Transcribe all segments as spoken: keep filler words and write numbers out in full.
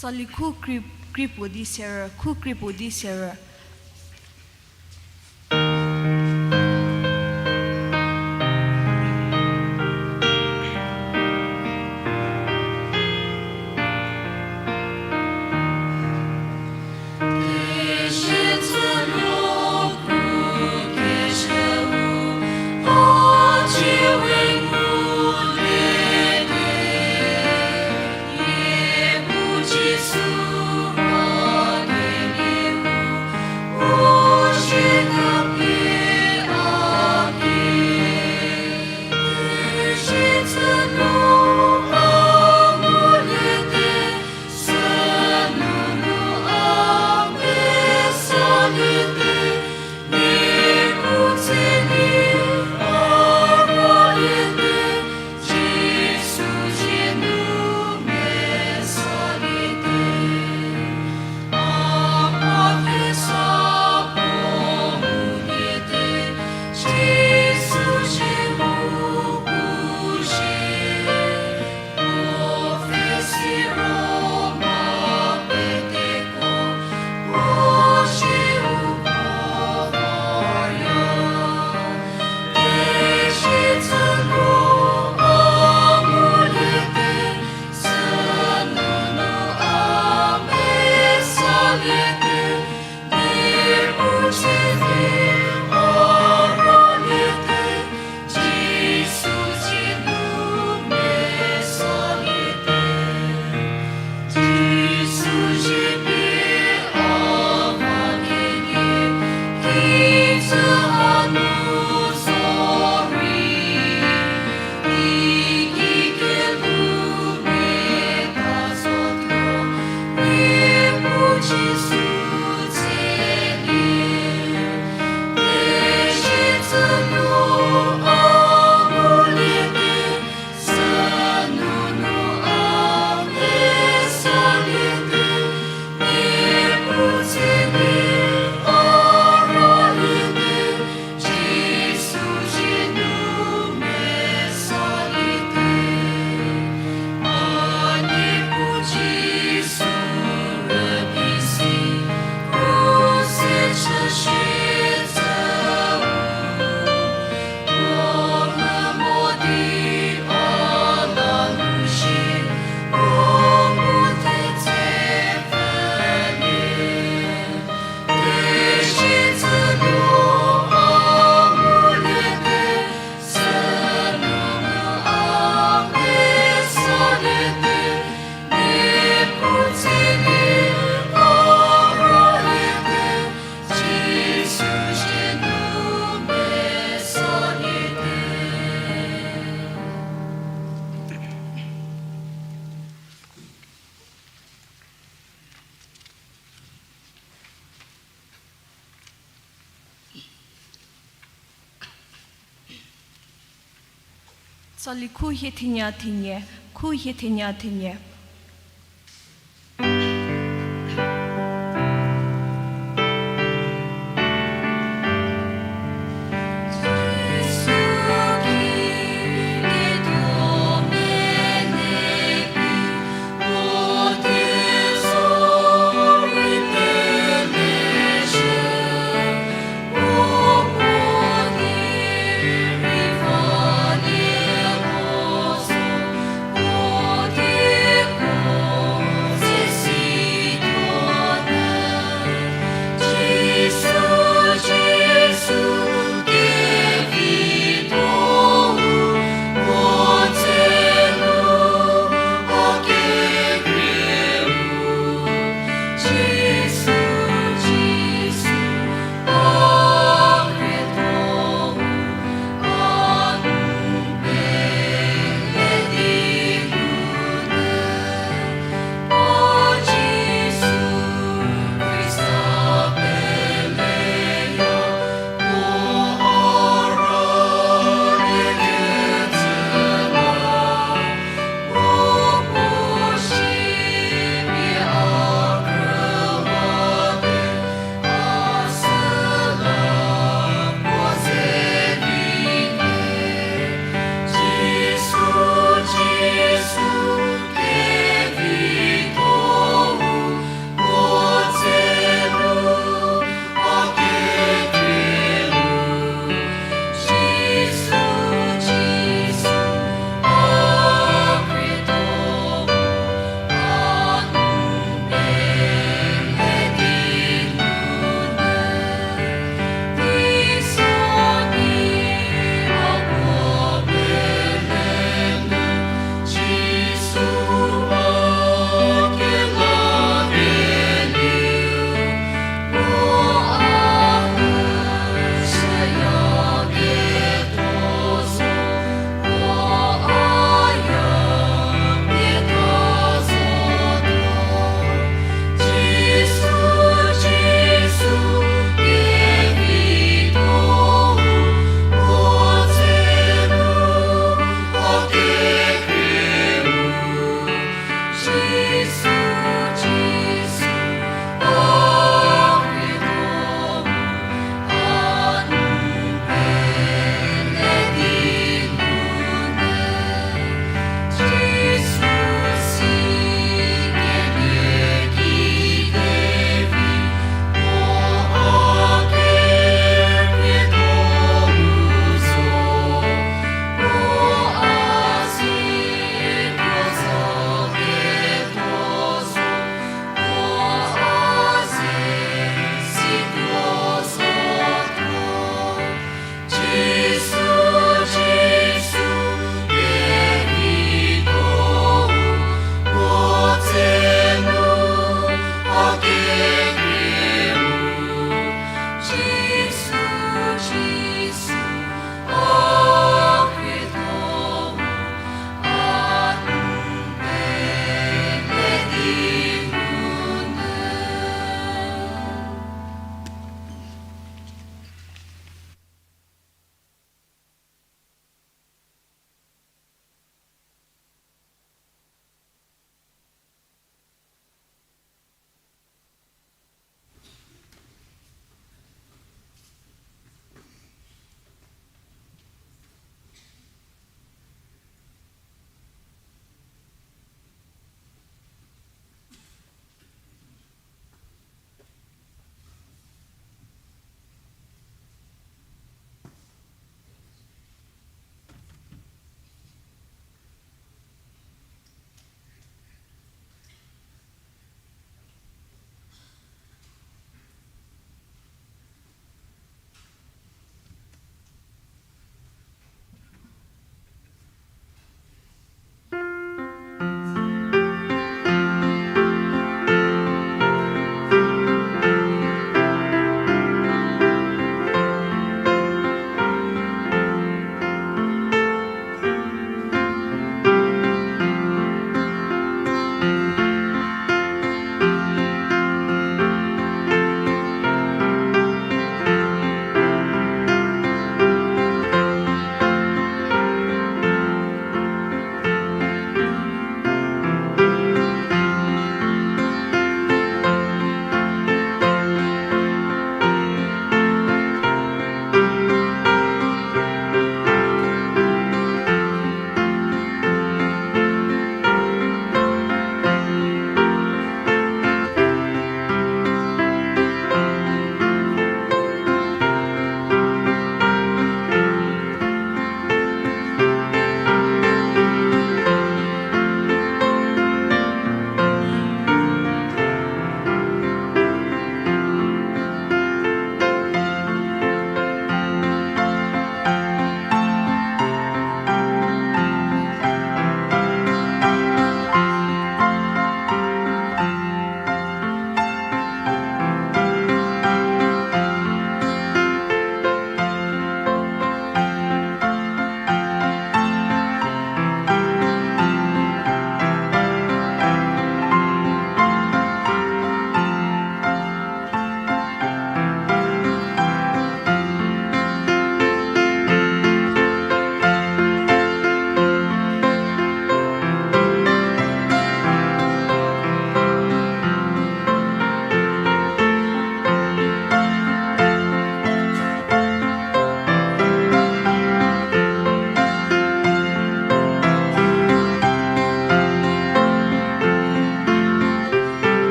Tsali khu kri, kri puo di serü, khu kri puo di serü. Tsali khu hie thenia thenie, khu hie thenia thenie.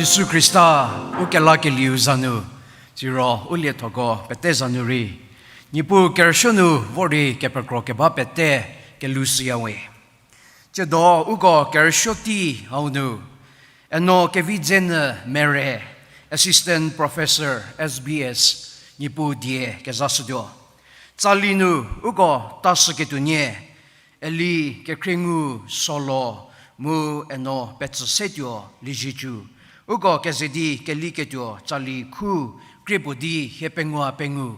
Jisu Khrista u kelakelieu za nu, siro u liethoko pete za nu rei, Niepuu kerüsuo nu vor di kepekro keba pete kelhoushüyawe. Tsiedo uko kerüsuo tei hau nu, Eno Kevidzenyü Mere, Assistant Professor, S B S, Niepuu die kezashütuo. Tsali nu uko tashüketuonie, Eli Kekhriengu Solo mu Eno Petsüsetuo Liezietsu, uko keze di keliketuo tsali khu krie puo di hie pengou pengou,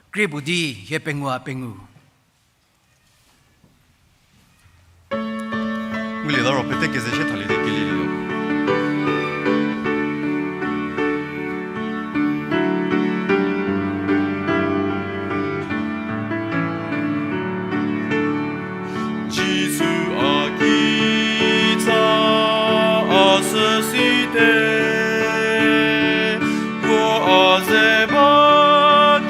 krie puo di hie pengou pengou. Ngulieta ro pete keze shie thalie di kelielietuo. Jisu a kitsa a süsite, puo a ze ba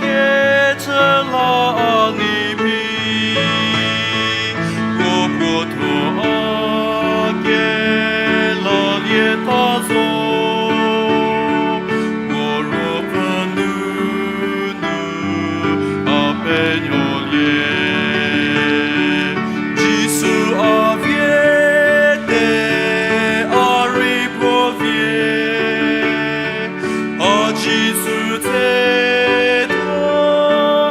kechü la a nei phi, puo puothuo a kelalieta zo, puo ruopfü nunu a penuolie. Jisu a vie te, a rei puo vie. A Jisu tsetuo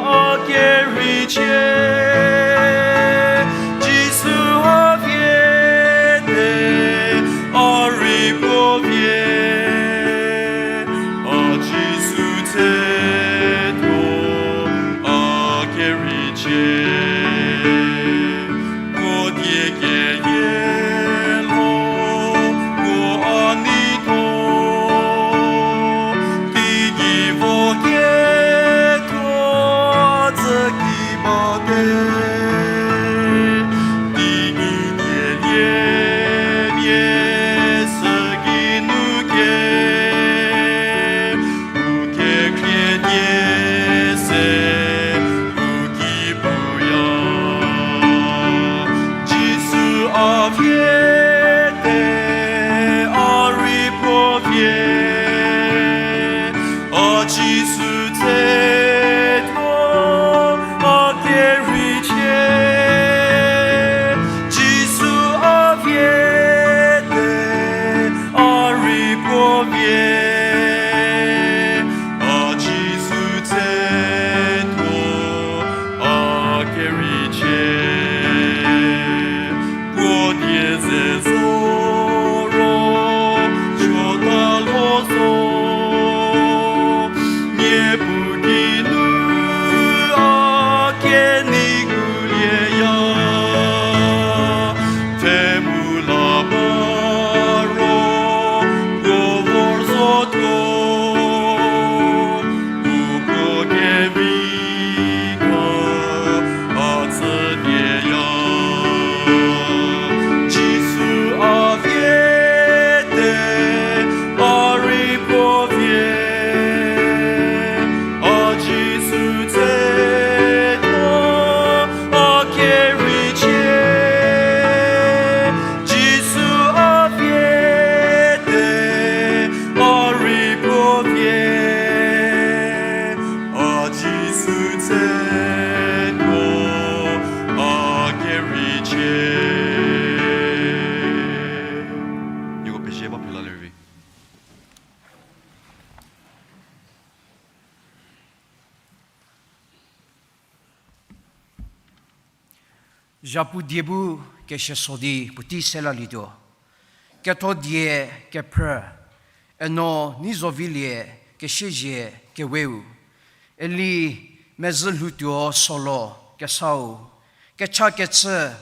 a keriecie. Jisu a vie te, a rei puo vie. A Jisu tsetuo a keriecie. Puo die keyie lo, puo a nei tuo, teigei vo ketuo, tsü ki bate, teigei keyie mia sü geinu kie, u kekhrie die se u ki puya. Jisu a vie te, a rei puo vie. A Jisu tsetuo a keriecie. Jisu a vie te, a rei puo vie. A Jisu tsetuo a keriecie. Puo die ze zo ro, chota lo zo, Niepuu geinu a kenei ngulieya. Pfhe mu la ba ro, puo vor zotuo, uko kevi a tsüdieya. Jisu a vie te, a rei puo vie. A Jisu tsetuo a keriecie. Jisu a vie te, a rei puo vie. A Jisu tsetuo a keriecie. Nieko pezie ba phela lervi. Zhapu die bu kesieso di puotei selalietuo. Ketho die kephrü, Eno Neizovilie Kesiezie Keweu, Eli Mezhülhoutuo Solo Kesau, kecha kechü,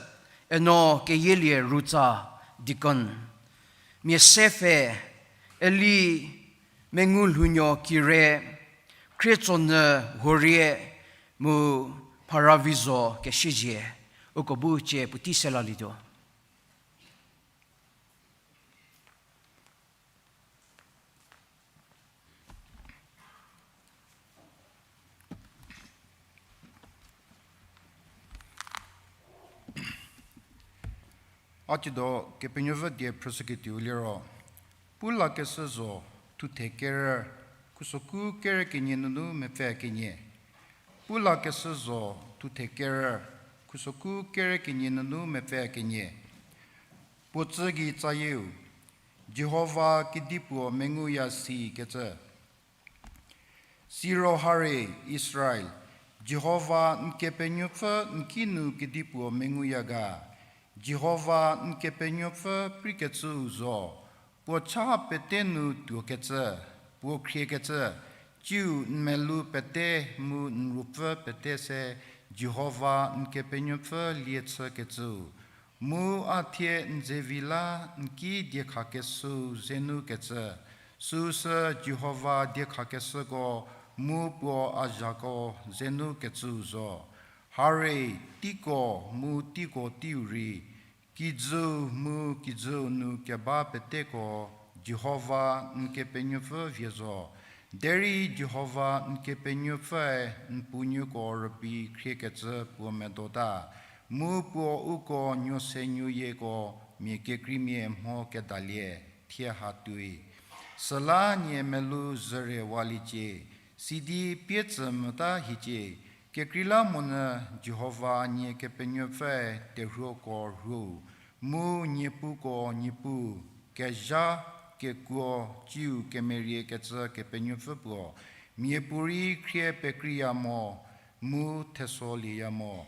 Eno Keyielie Rutsa deacon, mia se pfhe, Eli Mengulhounuo Kire, Khrietsonyü Horie, mu Pharavizo Kesiezie, uko bu cie puotei selalietuo. A tsiedo Kepenuopfü die phrüshüketuou liro, pu lakeshü zo, thuthe kerü, khusoku kerü kenie nunu mepfü kenie. Pu lakeshü zo, thuthe kerü, khusoku kerü kenie nunu mepfü kenie. Puo tsü gei tsayieu, Jihova kedipuo menguya sikecü. Siro hare Israel, Jihova n Kepenuopfü n kinu kedipuo menguya ga? Jihova n Kepenuopfü preikecüu zo, puo cha pete nu tuokecü, puo khriekecü, tsiu n melou pete mu n ruopfü pete se Jihova n Kepenuopfü lie chükecüu. Mu a thie n zevi la n ki diekhakeshüu zenu kecü, süusü Jihova diekhakeshüko mu puo a zhako zenu kecüu zo. Hare, teiko mu teiko teiu rei, kijüu mu kijüu nu keba peteko, Jihova n Kepenuopfü vie zo. Derei Jihova n Kepenuopfüe n puonuoko rübei khriekecü puo medota, mu puo uko nuo se nuoyieko mia kekreimia mho kedalie, thie ha tuoi. Süla nie melou züre waliecie, sidi pie tsü mota hiecie, kekreilamonyü Jihova nie Kepenuopfüe terhuoko rhuou, mu niepuko Niepuu, kezha, kekuo, tsiu kemeriekecü Kepenuopfü puo, miapuorei khrie pekreiya mo, mu thesolieya mo.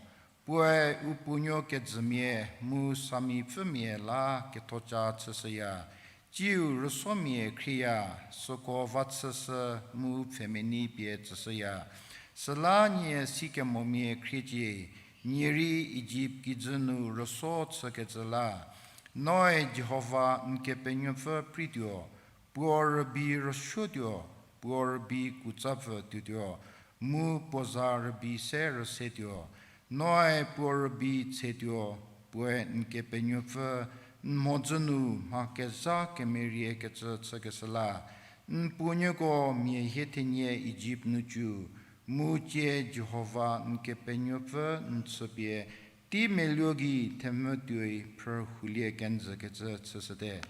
Puoe u puonuo kejümia mu samipfümia la kethoca chüshüya, tsiu rüsomia khrieya, süko va chüshü mu pfhemenei pie tsüshüya. Süla nie sikemomia khriecie, nie rei Ijipt kijü nu rüso chükecü la. Noe Jihova n Kepenuopfü preituo, puo rübei rüsuotuo, puo rübei kutsapfü tuotuo, mu puo za rübei se rüsetuo. Noe puo rübei tsetuo, puoe n Kepenuopfü n mhodzü nu mha kezha kemeriekecü chükeshü la. N puonuoko mia hie thenie Ijipt nu cu, mu cie Jihova n Kepenuopfü n chüpie tei meluo gei themvü tuoi phrü hulie kenjükecü chüshüte.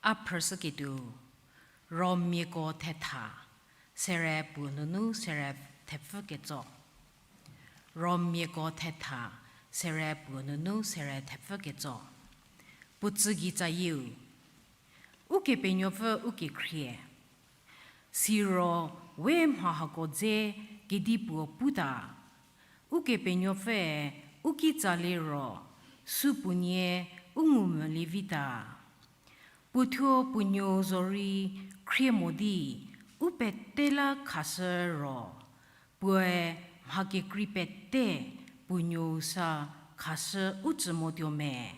A phrüshüketuo, Romiako thetha, sere puo nunu sere thepfü ketso. Romiako thetha, sere puo nunu sere thepfü ketso. Puo tsü gei tsayieu, Ukepenuopfü ukekhrie. Siro we mha hako dze kedipuo puta, Ukepenuopfüe u kitsa liro, supuonie u ngumvülie vita. Puothuo puo nuou zorei khrie mo di, u pete la khashü ro, puoe mha kekrei pete puo nuou sa khashü u tsü motuo me.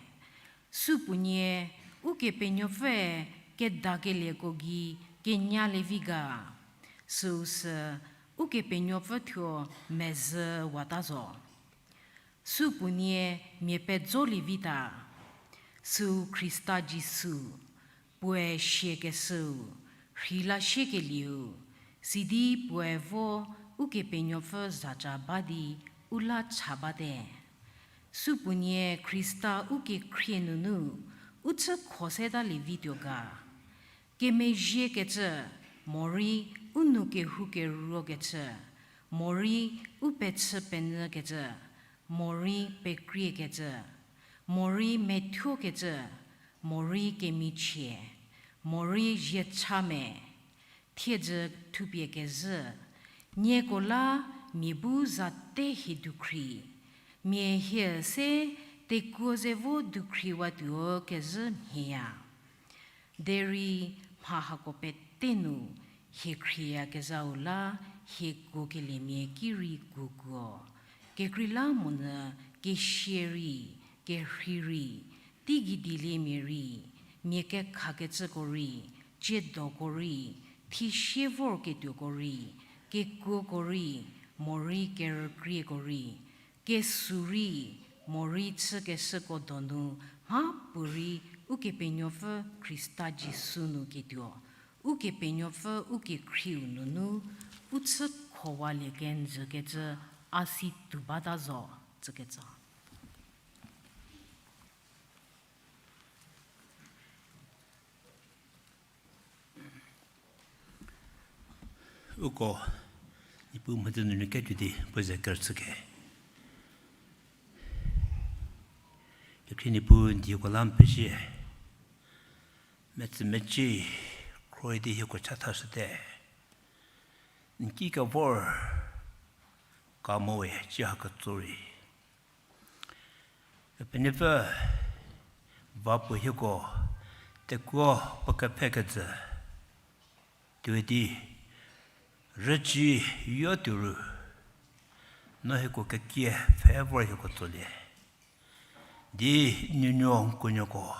Supuonie Ukepenuopfüe kedakelieko gei kenyalie vi ga, süusü Ukepenuopfü thuo mezhü wata zo. Supuonie mia pejolie vita, süu Khrista Jisu, puoe siakeshüu, rheila siekelieu, sidi puoe vo Ukepenuopfü zaca ba di u la cha bate. Supuonie Khrista ukekhrie nunu u chü kho setalie vituo ga. Kemezhiekecü, morei u nou kehoukeruokecü, morei u pechü penyükecü, morei pekriekecü, morei methuokecü, morei kemichie, morei ziecha me, thiedzü thupie kezhü, nieko la mia bu zate hie dukhri, mia hie se tekuo ze vo dukhriwatuo kezhü mhieya. Derei mha hako pete nu hie khrieyakezhau la hie kuokeliemia ki rei kuokuo. Kekreilamonyü kesia rei, kerhei rei, teigei dieliemia rei, mia kekhakecüko rei, tsiedoko rei, thisie vorketuoko rei, kekuoko rei, morei kerükrieko rei, kesu rei, morei chükeshüko donu mhapuorei Ukepenuopfü Khrista Jisu nu ketuo, Ukepenuopfü ukekhrieu nunu u chü khowalie kenjükecü a si tuo bata zo, tsükecü. Uko, Niepuu mhodzü nunu ketuo di puo ze kerüchü ke. Kekhrie Niepuu n dieko la n pezie. Metsümecie, khroe di hieko chathashüte. N ki kevor, ka mo we, ci ha ketso rei. Kepenuopfü, va puo hieko, tekuo puo kepfhekejü tuo di, rüci yo tuo ru, no hieko kekie pfhe vor hieko tsolie. Di nuonuo n kuonuoko,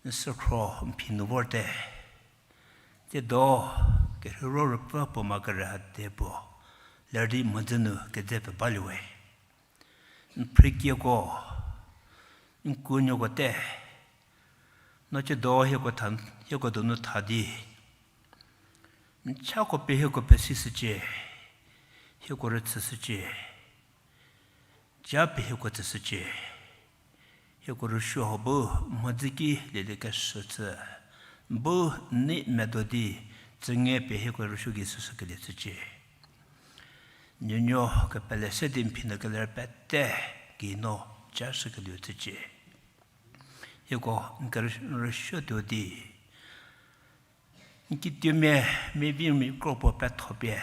n sükhro n phi nu vorte. Tsiedo, kerheiro rüpfü puo ma kere hade puo, ler di mhodzü nu kedze pie balie we. N phrükieko, n kuonuoko te, no tsiedo hieko tha, hieko donu tha di, n chako pie hieko pesishücie, hieko rüchüshücie, japie hieko tsüshücie. Hieko rüsuo hau bu mhodzü ki lieliekeshü chü, bu n nei medo di, tsünge pie hieko rüsuo gei shüshükelie chücie. Nuonuo kepele se di n phi nu keler pete gei no ja shükelieu chücie. Hieko n kerüsuo tuo di, n kituomia, mia vi mia kro puo petho pie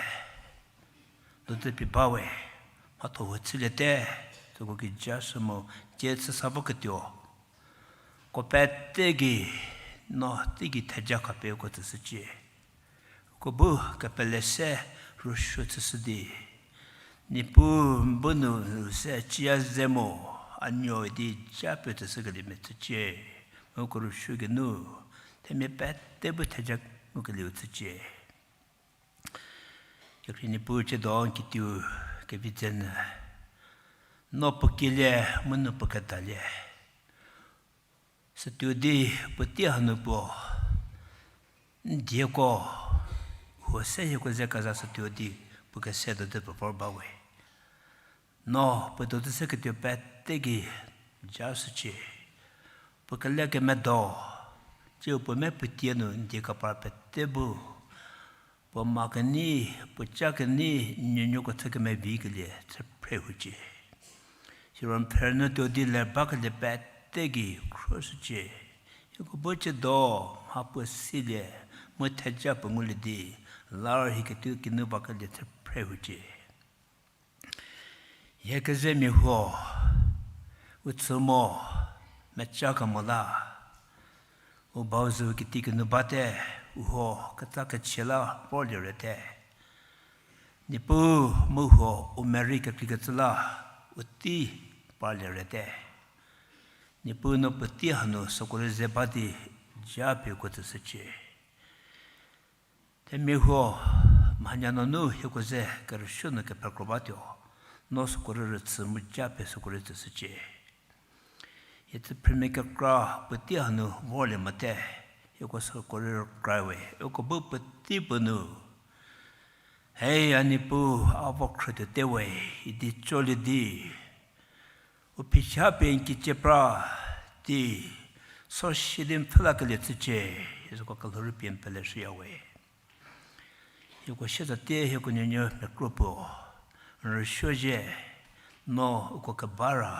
dozü pie ba we, mhatho huo chüliete, süko gei ja shü mu, tie chü sa voketuo, ko pete gei, no teigei theja khapie uko tsüshücie. Uko bu kepele se rüsuo chüshü di, Niepuu bu nu se cia ze mo, a nuo di ja pie tsüshükelie mia chücie. Mu uko rüsuo geinu, themia pete bu theja ngukelieu chücie. Kekhrie Niepuu tsiedo n kituo kevi dze nyü, no puo kielie, mu no puo kedalie. Sütuo di puotei hanu puo, n dieko, huo se hieko ze keza sütuo di, puo kese dozü pie vor ba we. No puo dozü se ketuo pete gei ja shücie. Puo kelekemedo, tsiu puo me puotie nu n die kepar pete bu, puo ma kenei, puo ca kenei, nuonuoko chü kemevi kelie chü phre hucie. Siro n pfhe nu tuo di ler bakelie pete gei khruoshücie. Hieko bu tsiedo, mha puo silie, mu theja puo ngulie di, lar hie ketuo kinu bakelie chü phre hucie. Hie kezemia huo, u chü mo, meca kemo la, u bau zü kiti kinu bate, u huo ketsa kechie la vorlie rete. Niepuu mu huo u merei kekreikecü la, u tei parlie rete. Niepuu no puotei hanu süko rei ze ba di ja pie uko tsüshücie. Themia huo, mhanya nunu hieko ze kerüsuo nu kephekro batuo, no süko rei rüchü mu ja pie süko rei tsüshücie. Hie tsüphrimia kekra puotei hanu vorlie mote, hieko süko rei rükra we, uko bu puotei puo nu, hei a Niepuu, a vo khrütuote we, idi tsolie di, u phichapie n kicie pra di, sosie di n pfhülakelie chücie, süko kelhou rei pie n pele shüya we. Hieko siezate hieko nuonuo mia kro puo, n rüsuo zhie, no uko keba ra,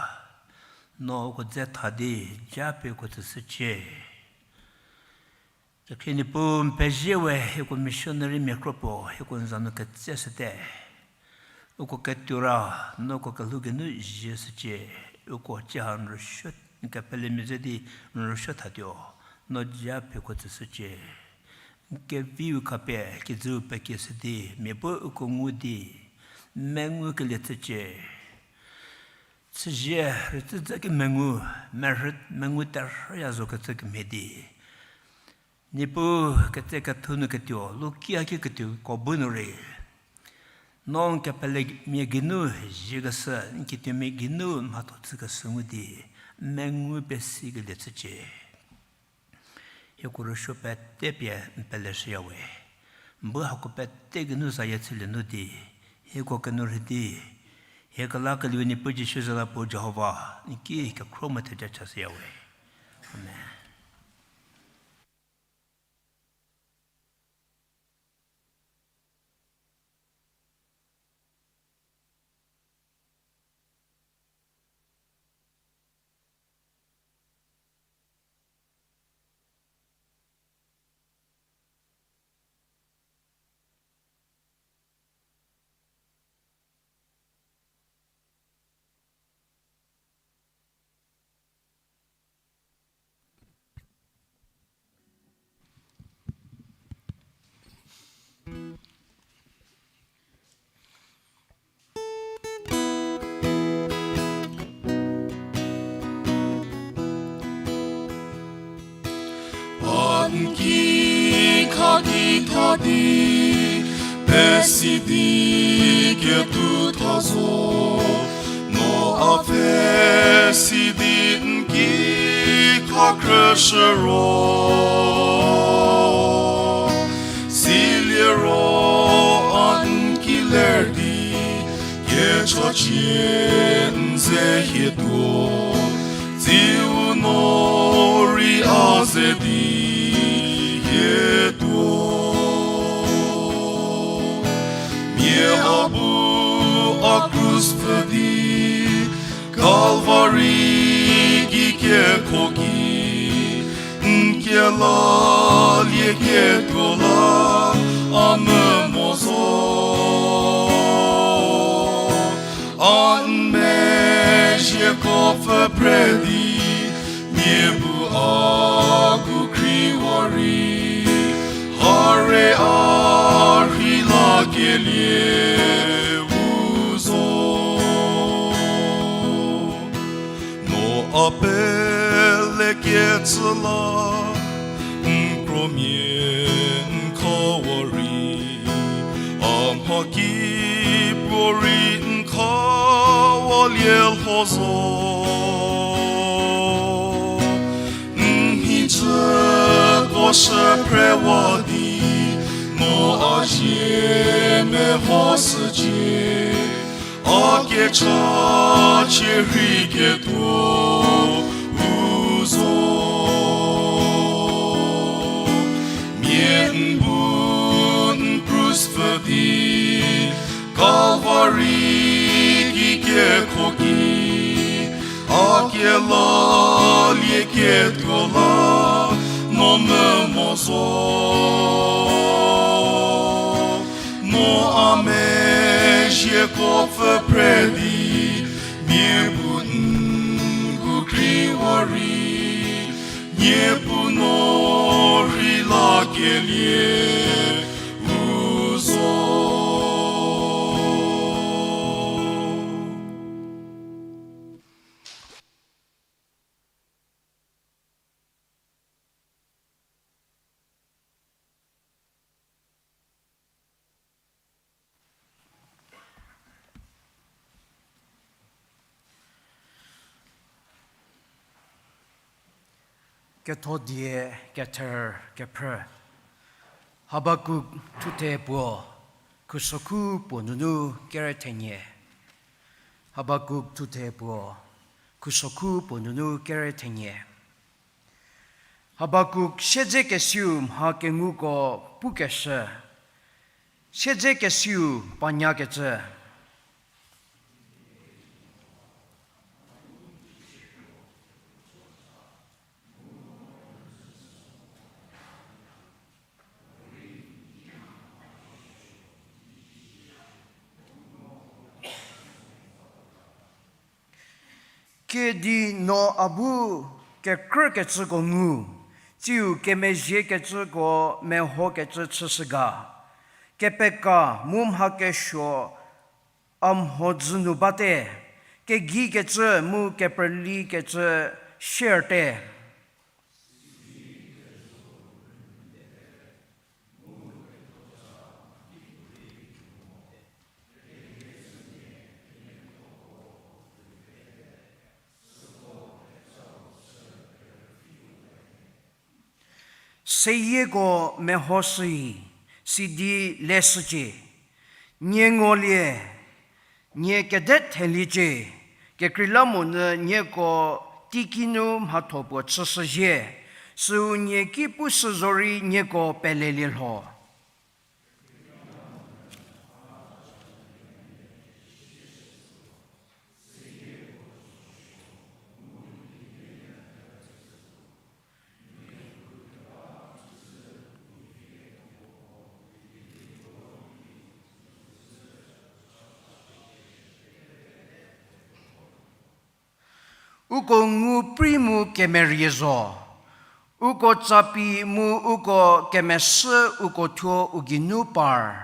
no uko dze tha di, ja pie uko tsüshücie. Kekhrie Niepuu n pezie we hieko missionary mia kro puo, hieko n za nu ketseshüte. Uko ketuo ra, no uko kelhou geinu zhie shücie, uko cie ha n rüsuo, n kepelemia ze di n rüsuo thatuo, no ja pie uko tsüshücie. N keviu khapie kijüu pekieshü di, mia bu uko ngu di, mengukelie chücie. Chüzie rütsü dze kemengu, merhü mengu terhüya zo kecü kemhie di, Niepuu ketse kethu nu ketuo, lukia ki ketuoko bu nu rei, no n kepelemia geinu zhiekeshü, n kituomia geinu mhatho chükeshü ngu di, mengu pesikelie chücie. Hieko rüsuo pete pie n pele shüya we. N bu hako pete geinu zayie chülie nu di, hieko kenu rhei di, hie kelakelieu Niepuu Jisu za la puo Jihova, n ki kekhro mu theja chashüyawe. Amen. A n ki khaki tha di, pesi di ketuo tha zo, no a pfhe si di n ki kha khrüshü ro. Silie ro a n ki ler di, kecha cie n ze hie tuo, tsiu no rei a ze di hie tuo. Mia bu a krus pfhü di, Kalvari ki kekho ki, n kelalieketuo la a memo zo. A n mezhieko pfü phre di, mia bu a gu khriewa rei, hare a rhei lakelie u zo. No a pelekecü la, n kromia n khawa rei, a mhaki puorei n khawalie lho zo. N nhicüko shüphrewa di, no a zie mehoshücie, a kechachie rheiketuo u zo. Mia n bu n krus pfhü di, Kalvari ki kekho ki, a kelalieketuo la no memo zo. No a mezhieko pfü phre di, mia bu n gu khriewa rei, Niepuu no rhei lakelie u zo. Ketho die kether kephrü. Habakuk thuthe puo, khusokhu puo nunu kere thenie. Habakuk thuthe puo, khusokhu puo nunu kere thenie. Habakuk siedzekesiu mha kenguko pukeshü, siedzekesiu panyakecü. Kedi no a bu kekrükecüko ngu, tsiu kemezhiekecüko mehokecü chüshü ga, kepeka mu mha kesuo a mhodzü nu bate, kegeikecü mu keprülikecü sherte. Seyieko mehoshüi, sidi leshücie. Nie ngolie, nie kede theliecie, kekreilamonyü nieko teiki nu mhatho puo chüshüzhie, süu nie ki pushü zorei nieko pelelie lho. Uko ngu prei mu kemerie zo, uko tsapi mu uko kemeshü uko thuo u geinu par.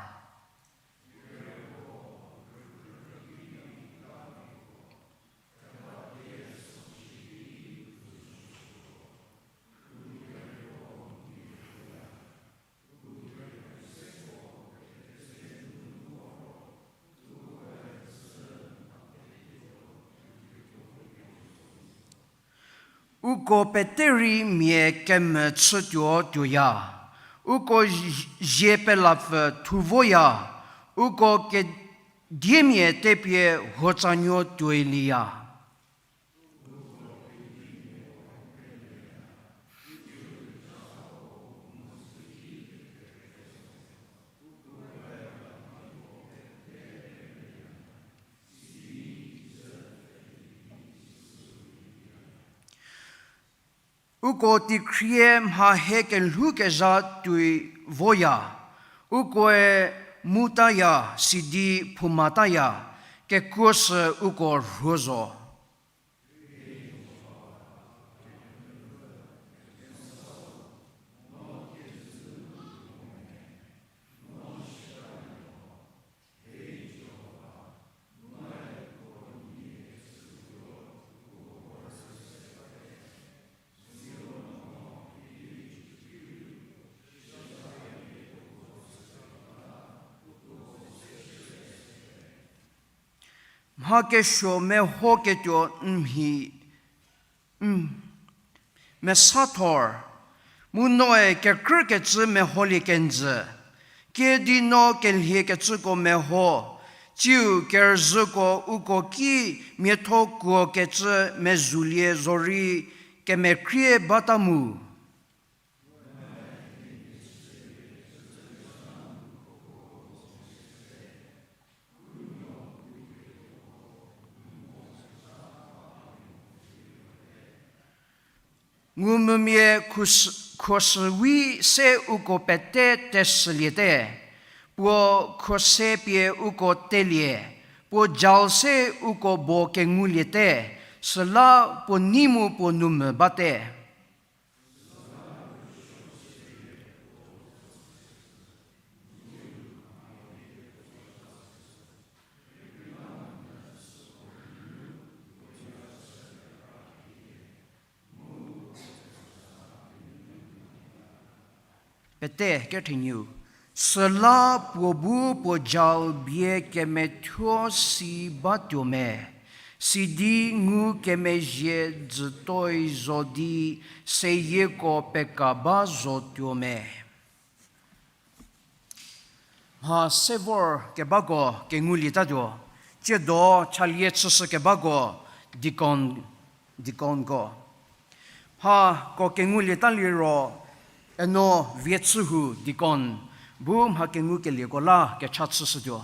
Uko pete rei mia kemvü chütuo tuoya, uko zie pelapfü thu voya, uko kediemia tepie huotsanuo tuoiliya. Uko teikhrie mha he kelhoukezha tuoi voya, ukoe mutaya sidi phoumataya, kekuo sü uko rhuo zo. Mha kesuo mehoketuo n mhi, mesathor, mu noe kekrükecü meholie kenjü. Kiüdi no kelhiekecüko meho, tsiu kerüzhüko uko ki miathokuokecü mezoulie zorei kemekrie bata mu. Ngumvümia khuoshü-, khuoshüwi se uko pete tesüliete, puo khuose pie uko telie, puo jal se uko bo kenguliete, süla puo nei mu puo nou mvü bate. Pete ketheniu. Süla puo bu puo jal bie kemethuo si batuo me, sidi ngukemezhie jütoi zo di seyieko peka ba zotuo me. Mha se vor kebako kengulietatuo, tsiedo chalie chüshü kebako deacon, deaconko. Mhako kengulieta liro, eno Viechühu deacon bu mha kengukelieko la kecha chüshütuo.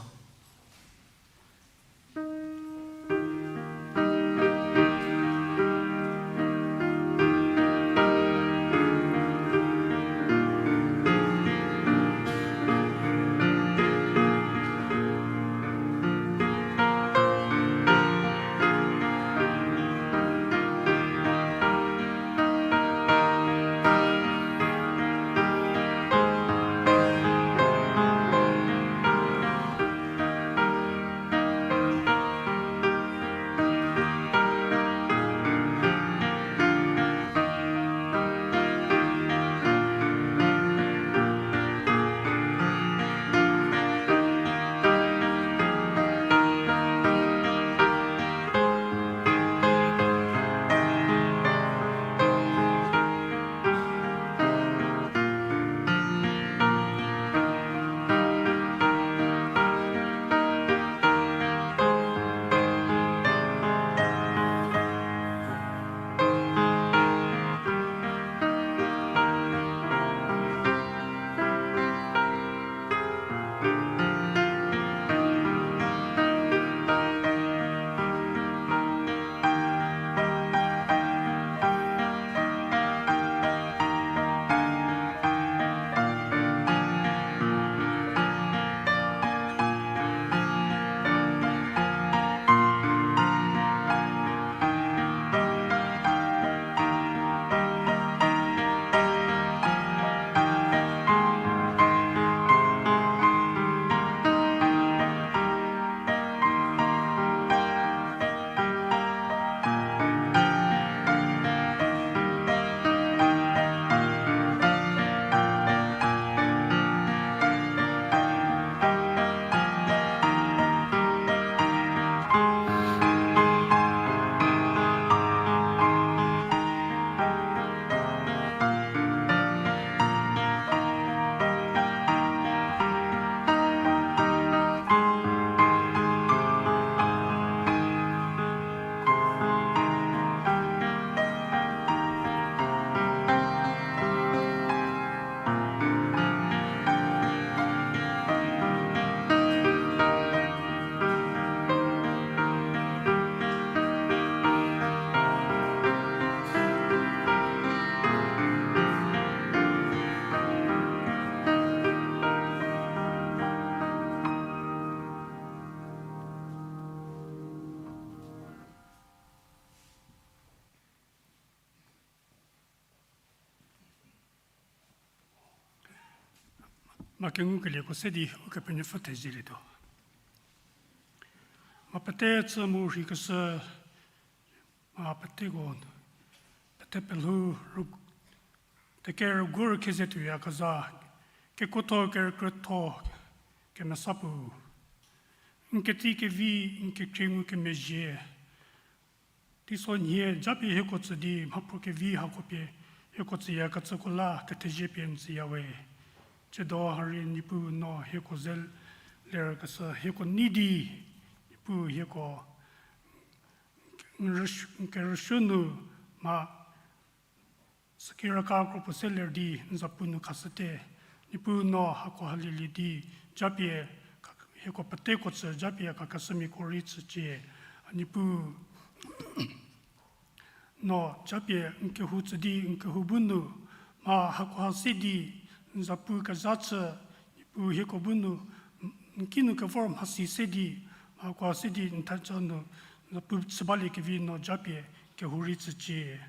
Mha kengukelieko se di Ukepenuopfü thezielietuo. Mha pete chü mu rheikeshü, mha peteko, pete pelhou, ru-, teke rügu rükhe ze tuoyakezha, kekuotho kerükrietho, kemesa puo. N keti kevi, n kekhrie ngukemezhie. Teisonhie japie hieko tsü di mhaphruo kevi hako pie, hieko tsüyakecüko la kethezie pie n tsüya we. Tsiedo ha rei Niepuu no hieko ze lerkeshü, hieko nei di, Niepuu hieko n rüs-, n kerüsuo nu mha süki raka kro puo se ler di n zapu nu khashüte. Niepuu no hako halelie di, japie ka-, hieko peteko tsü japie khakeshümiako rei tsücie. Niepuu no japie n kehou tsü di n kehou bu nu, mha hakoha se di n zapu kezha chü, Niepuu hieko bu nu, n kinu kevor mhasi se di, mha hakoha se di n theja nu, n zapu chü baliekevi no japie kehou rei tsücie.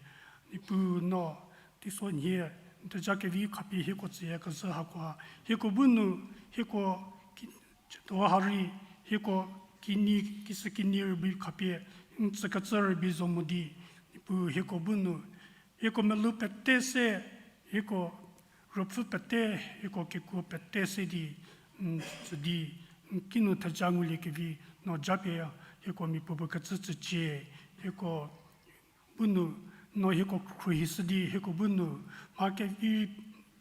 Niepuu no teisonhie n theja kevi khapie hieko tsüyakezhü hakoha, hieko bu nu, hieko ki-, tsiedo ha rei, hieko kinyi, kishükinyi rübei khapie n tsükecü rübei zo mo di, Niepuu hieko bu nu, hieko melou pete se, hieko ruopfü pete, hieko kekuo pete se di, n tsü di, n kinu theja nguliekevi no japie hieko miapuopuo kecü tsücie, hieko bu nu, no hieko khruohishü di hieko bu nu, mha kevi,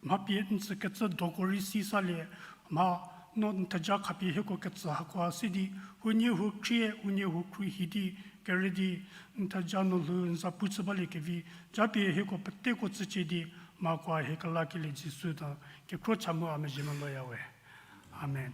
mha pie n tsükecü doko rei si salie, mha no n theja khapie hieko ketsü hakoha se di, huoniehuo khrie, huoniehuo khruohi di, kerü di, n theja nu lhou n zapu chü baliekevi, japie hieko peteko tsücie di, mha hakoha hie kelakelie Jisu za kekhro cha mu a mezhie meloya we. Amen.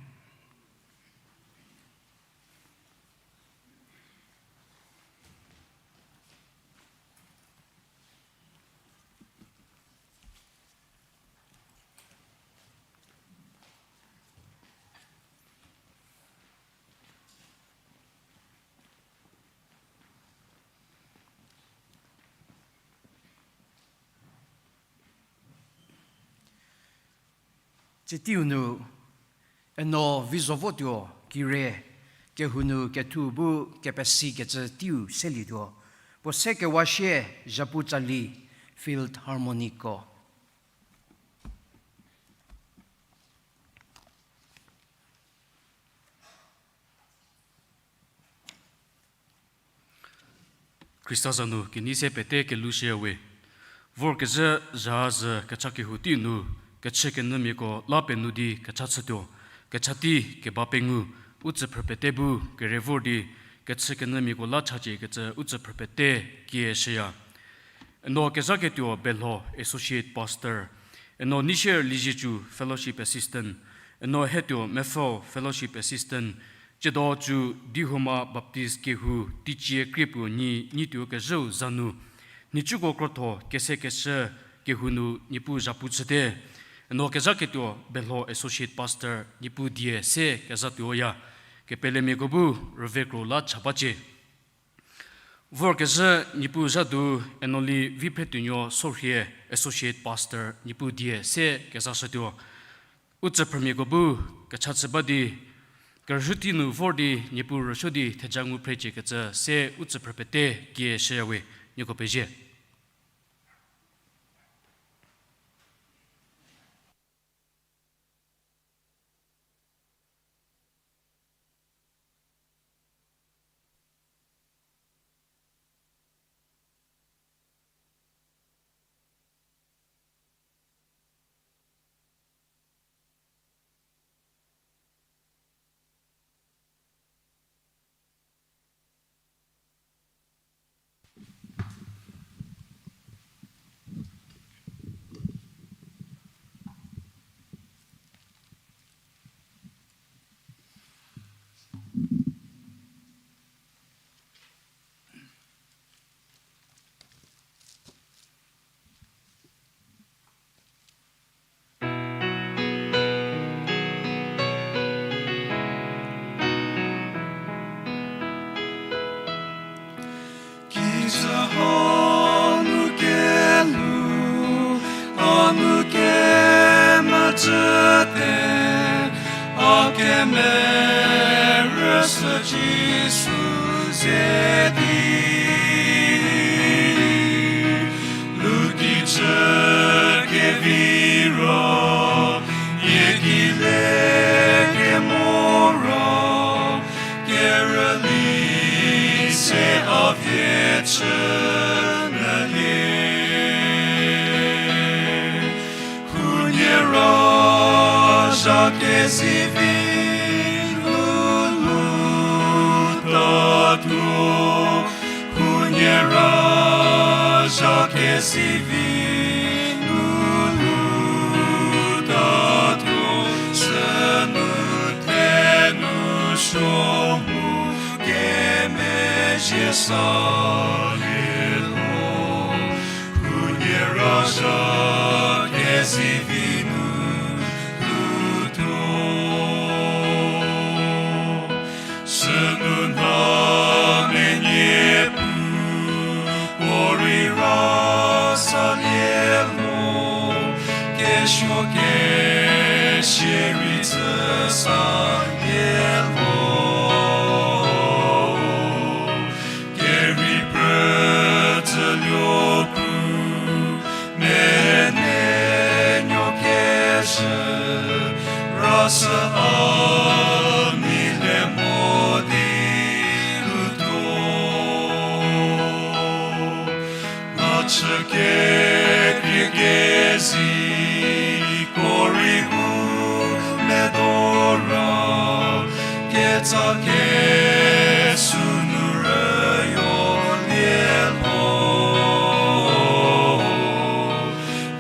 Tsiteiu nu, eno vi zo votuo kire, kehou nu kethu bu kepesikecü teiu selietuo. Puo se kewa sie, zhapu tsali, Field Harmony ko. Khrista za nu kenei se pete kelushüya we. Vorkezhü zha zhü kecha kehou teiu nu, kechükenyümiako la penuo di kecha chütuo, kecha tei keba pengou, u tsüphrü pete bu kere vor di, kechükenyümiako la chaciekecü u tsüphrü pete kieshüya. Eno kezhaketuo Belho, Associate Pastor. Eno Neishier Liezietsu, Fellowship Assistant. Eno Hetuo Mepfhü, Fellowship Assistant. Tsiedo Cu Dihoma Baptist kehou, teicie krie puo nyi, nyi tuo kezhüu za nu, nhicuko krotho kesekeshü kehou nu Niepuu zhapu chüte. Eno kezhaketuo Belho, Associate Pastor, Niepuu die se kezatuoya. Kepelemiako bu rüvekro la cha bacie. Vorkezhü Niepuu zhadu, eno Li Viphretuonuo Sorhie, Associate Pastor, Niepuu die se kezashütuo. U tsüphrümiako bu kecha chü ba di, kerüsuo tei nu vor di Niepuu rüsuo di theja ngu phreciekecü se u tsüphrü pete kieshüya we. Nieko pezie. Kijü hanu kelu, hanu kemecü te. Kemerü sü Jisu ze di, lukicü keviro, yiekile kemoro, kerüli se a vie chü nyülie. Huonierazha kezivi nu lutatuo, huonierazha kezivi nu lutatuo, sünu thenu suo mu kemezhie salie lho. Huonierazha kezivi nu lutatuo, sünu nha menie pu puorei ra salie lho, kesuo kesie rei tsü salie lho. Kerei phrü tsüluo pu, menenuo kezhü, ra sü a nei le mo di lutatuo. Mhachü kekrie kezei, puorei u medo ra, ketsa kesuo nu rüyo lie lho.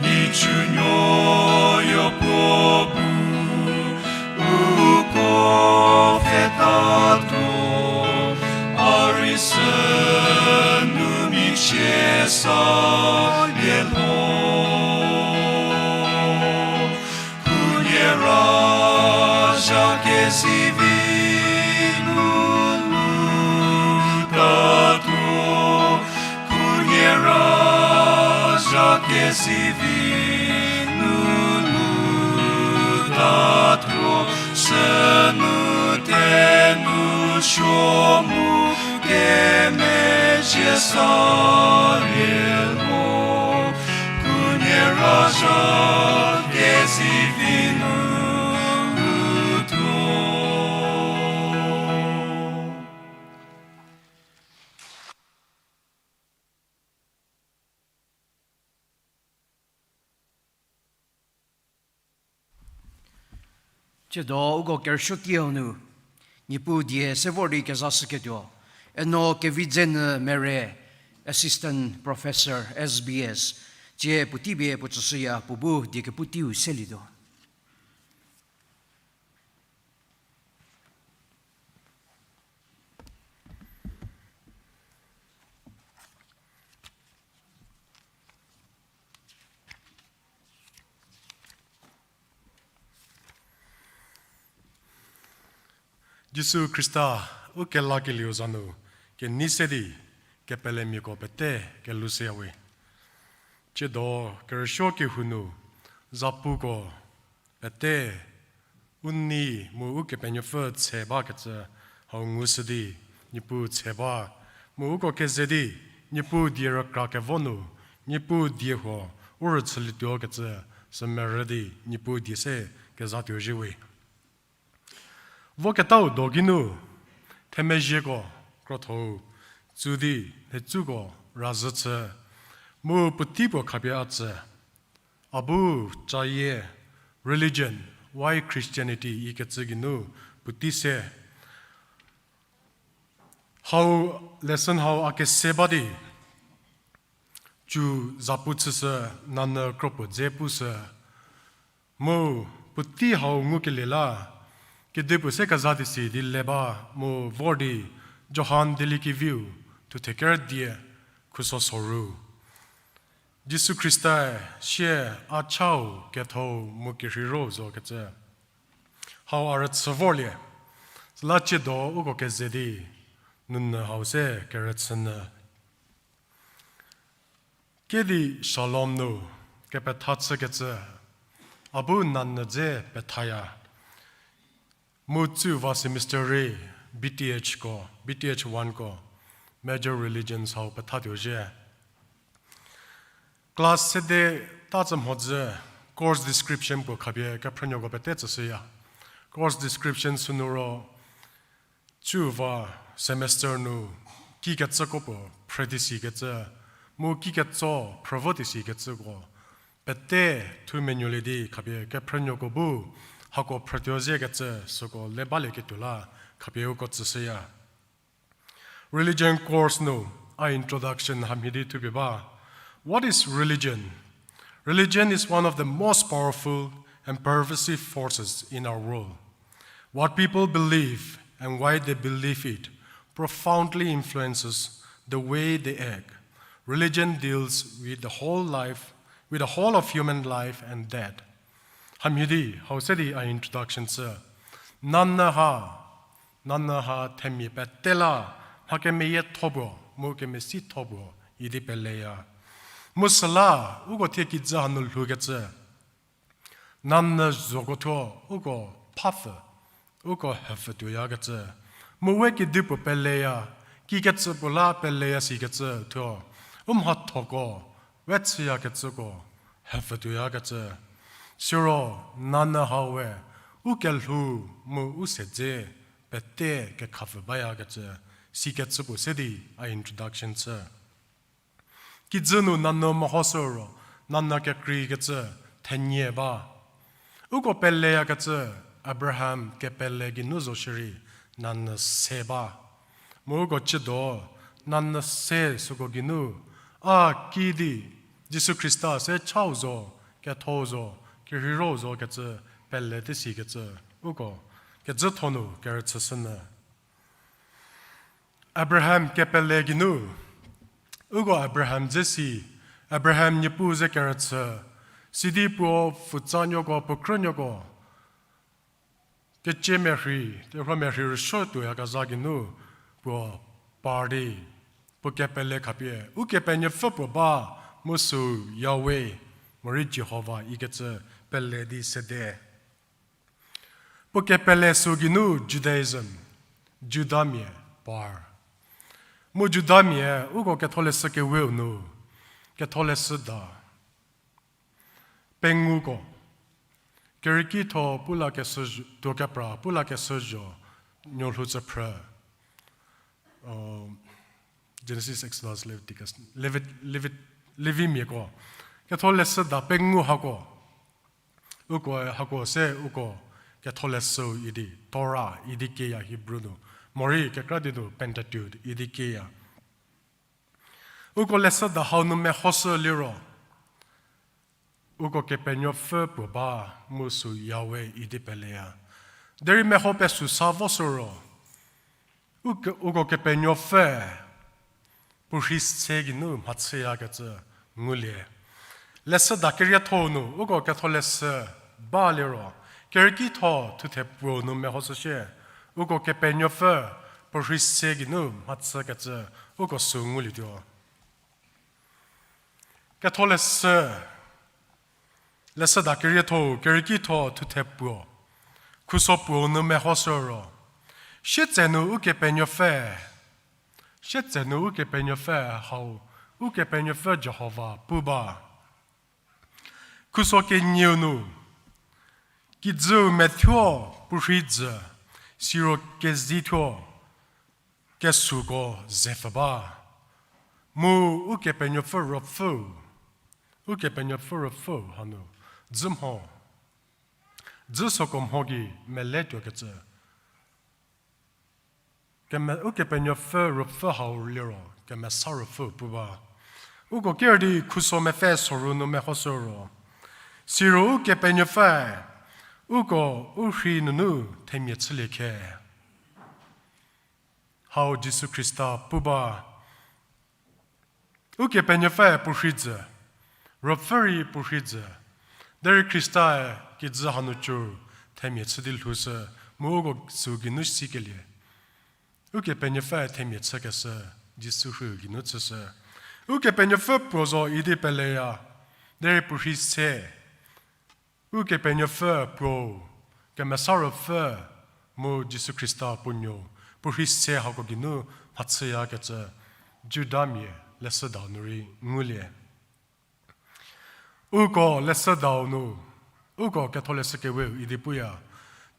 Nhicunuo yopuo bu uko pfhetatuo, a rei sünu michie salie lho. Huonierazha kezivi nu lutatuo, huonierazha kezivi nu lutatuo, sünu thenu suo mu kemezhie salie lho. Huonierazha kezivi nu lutatuo. Tsiedo uko kerüsuokiu nu, Niepuu die se vor di kezashüketuo, Eno Kevidzenyü Mere, Assistant Professor, S B S, tsie puotei pie puo tsüshüya puo bu die kepu teiu selietuo. Jisu Khrista u kelakelieu za nu kenei se di kepelemiako pete kelushüyawe. Tsiedo kerüsuo kehou nu zapuko pete u nei mu Ukepenuopfü tshe bakecü hau ngushü di Niepuu tshe ba, mu uko keze di Niepuu die rükra kevo nu Niepuu die huo u rüchülietuo kecü sü merü di Niepuu die se kezatuo zhiewe. Voketau do geinu themezhieko krotho-u tsu di nhetsüko razhü chü, mu puotei puo khapie a tsü, a bu cayie Religion, Why Christianity ikecü geinu puotei se hau, lesson hau a kese ba di, cü zapu chüshü, nanyü kropuo dze pushü, mu puotei hau ngukelie la, kedipuo se keza di si di le ba, mu vor di Johan Dieliekeviu thuthe ker die khuso soru. Jisu Khrista sie a chau kethou mu kerheiro zo kecü hau a rüchü vorlie. Süla tsiedo uko keze di nunu hau se kerüchünyü. Kedi Shalom nu kepetha chükecü, a bu nanyü dze pethaya. Mu tsu va semester rei B T H ko, B T H one ko, major religions hau pethatuo zhie. Class sede ta tsü mhodzü, course description puo khapie kephrünuoko pete tsüshüya. Course description sünu ro, tsu va semester nu kikecüko puo phrü di sikecü, mu kiketso phrü vo di sikecüko pete thu menuolie di khapie kephrünuoko bu hako phrütuo ziekecü süko le balieketuo la khapie uko tsüshüya. Religion course nu a introduction hamhie di thupie ba. What is religion? Religion is one of the most powerful and pervasive forces in our world. What people believe and why they believe it profoundly influences the way they act. Religion deals with the whole life, with the whole of human life and death. Hamhie di, hau se di a introduction chü. Nanyü ha, nanyü ha themia pete la, mha kemeyietho puo, mu kemesitho puo, idi peleya. Mu süla, uko thie kijü hanu lhoukecü. Nanyü zhoko thuo, uko phapfü, uko hepfü tuoyakecü. Mu we kedipuo peleya, kikecü puo la peleya sikecü thuo, u mhathoko, we chüyakecüko, hepfü tuoyakecü. Siro, nanyü hau we, u kelhou mu u sedze, pete kekhapfü bayakecü, sikecü puo se di a introduction chü. Kijü nu nanyü mehoshü ro, nanyü kekreikecü thenie ba. Uko peleyakecü Abraham kepele geinu zo shierei nanyü se ba. Mu uko ciedo nanyü se süko geinu, a kidi Jisu Khrista se chau zo, kethou zo, kerheiro zo kecü pele di sikecü, uko kejütho nu kerüchüshünyü. Abraham kepele geinu, uko Abraham dze si, Abraham niepuu ze kerüchü, sidi puo pfutsanuoko, puo khrünuoko, kecie merhei, terhuo merhei rüsuo tuoyakezha geinu, puo par di, puo kepele khapie, Ukepenuopfü puo ba, mu süu Yahweh, morei Jihova ikecü pele di sede. Puo kepele süu geinu Judaism, Judamia par. Mu Judamia uko ketholeshü keweu nu, ketholeshüda penguko, kerükitho pu lakeshü zho, tuo kepra pu lakeshü zho, nuolhou tsüphrü. Genesis, Exodus, Leviticus, Levit-, Levit-, Levimiako. Ketholeshüda pengu hako. Uko hako se uko ketholeshüu idi, Torah idi kieya Hebrew nu. Morei kekra di nu Pentateuch idi kieya. Uko leshüda hau nu mehoshü liro. Uko Kepenuopfü puo ba mu süu Yahweh idi peleya. Derei meho pesü sa voshü ro. Uko, uko Kepenuopfü puo rhei se geinu mhachüyakecü ngulie. Leshüda kerietho nu uko ketholeshü ba liro, kerükitho thuthe puo nu mehoshü shie, uko Kepenuopfü puo rhei se geinu mhachükecü uko süu ngulietuo. Ketholeshü, leshüda kerietho, kerükitho thuthe puo, khuso puo nu mehoshü ro, sietsenu Ukepenuopfü, sietsenu Ukepenuopfü hau, Ukepenuopfü Jihova pu ba. Khuso kenieu nu, kijüu methuo puo rhei jü, siro kezei thuo, kesuko zepfü ba. Mu Ukepenuopfü Ruopfüu, Ukepenuopfü Ruopfüu hanu, dzü mho, dzü süko mho gei meletuokecü. Keme-, Ukepenuopfü Ruopfü hau liro, Kemesa Ruopfüu pu ba. Uko ker di khuso mepfü soru nu mehoshü ro. Siro Ukepenuopfüe, uko u rhei nunu themia chülie khe. Hau Jisu Khrista pu ba. Ukepenuopfü puo rhei jü, Ruopfü rei puo rhei jü, derei Khristae kijü hanu cü themia chü di lhoushü, mu uko süu geinu sikelie. Ukepenuopfü themia chükeshü, Jisu rhei geinu chüshü. Ukepenuopfü puo zo idi peleya, derei puo rhei se. Ukepenuopfü puo, Kemesa Ruopfü, Mu Jisu Khrista puo nuo, puo rhei se hako geinu mhachüyakecü Judamia leshüdau nu rei ngulie. Uko leshüdau nu, uko ketholeshü keweu idi puya,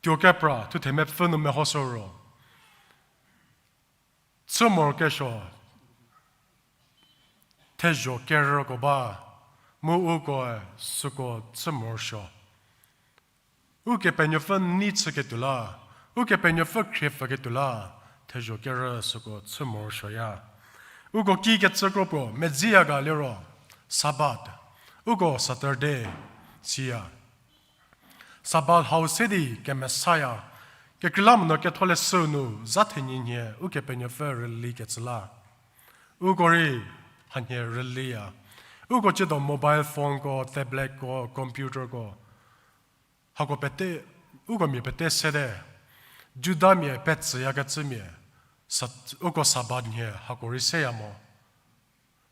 tuo kepra thuthe mepfü nu mehoshü ro, chü morokesuo thezho kerüko ba, mu ukoe süko chü morosuo. Ukepenuopfü nei chüketuo la, Ukepenuopfü khriepfüketuo la, thezho kerü süko chü morosuoya. Uko kikecü kro puo medziya ga liro, Sabbath, uko Saturday siya. Sabbath hau se di kemesaya, kekreilamonyü ketholeshü nu zha thenyinhie Ukepenuopfü rülikecü la. Uko rei hanhie rüliya. Uko ciedo mobile phoneko, tabletko, computerko, hako pete, uko mia pete sede, Judamia petsüyakecümia, sa-, uko Sabbath nhie hako rei seya mo.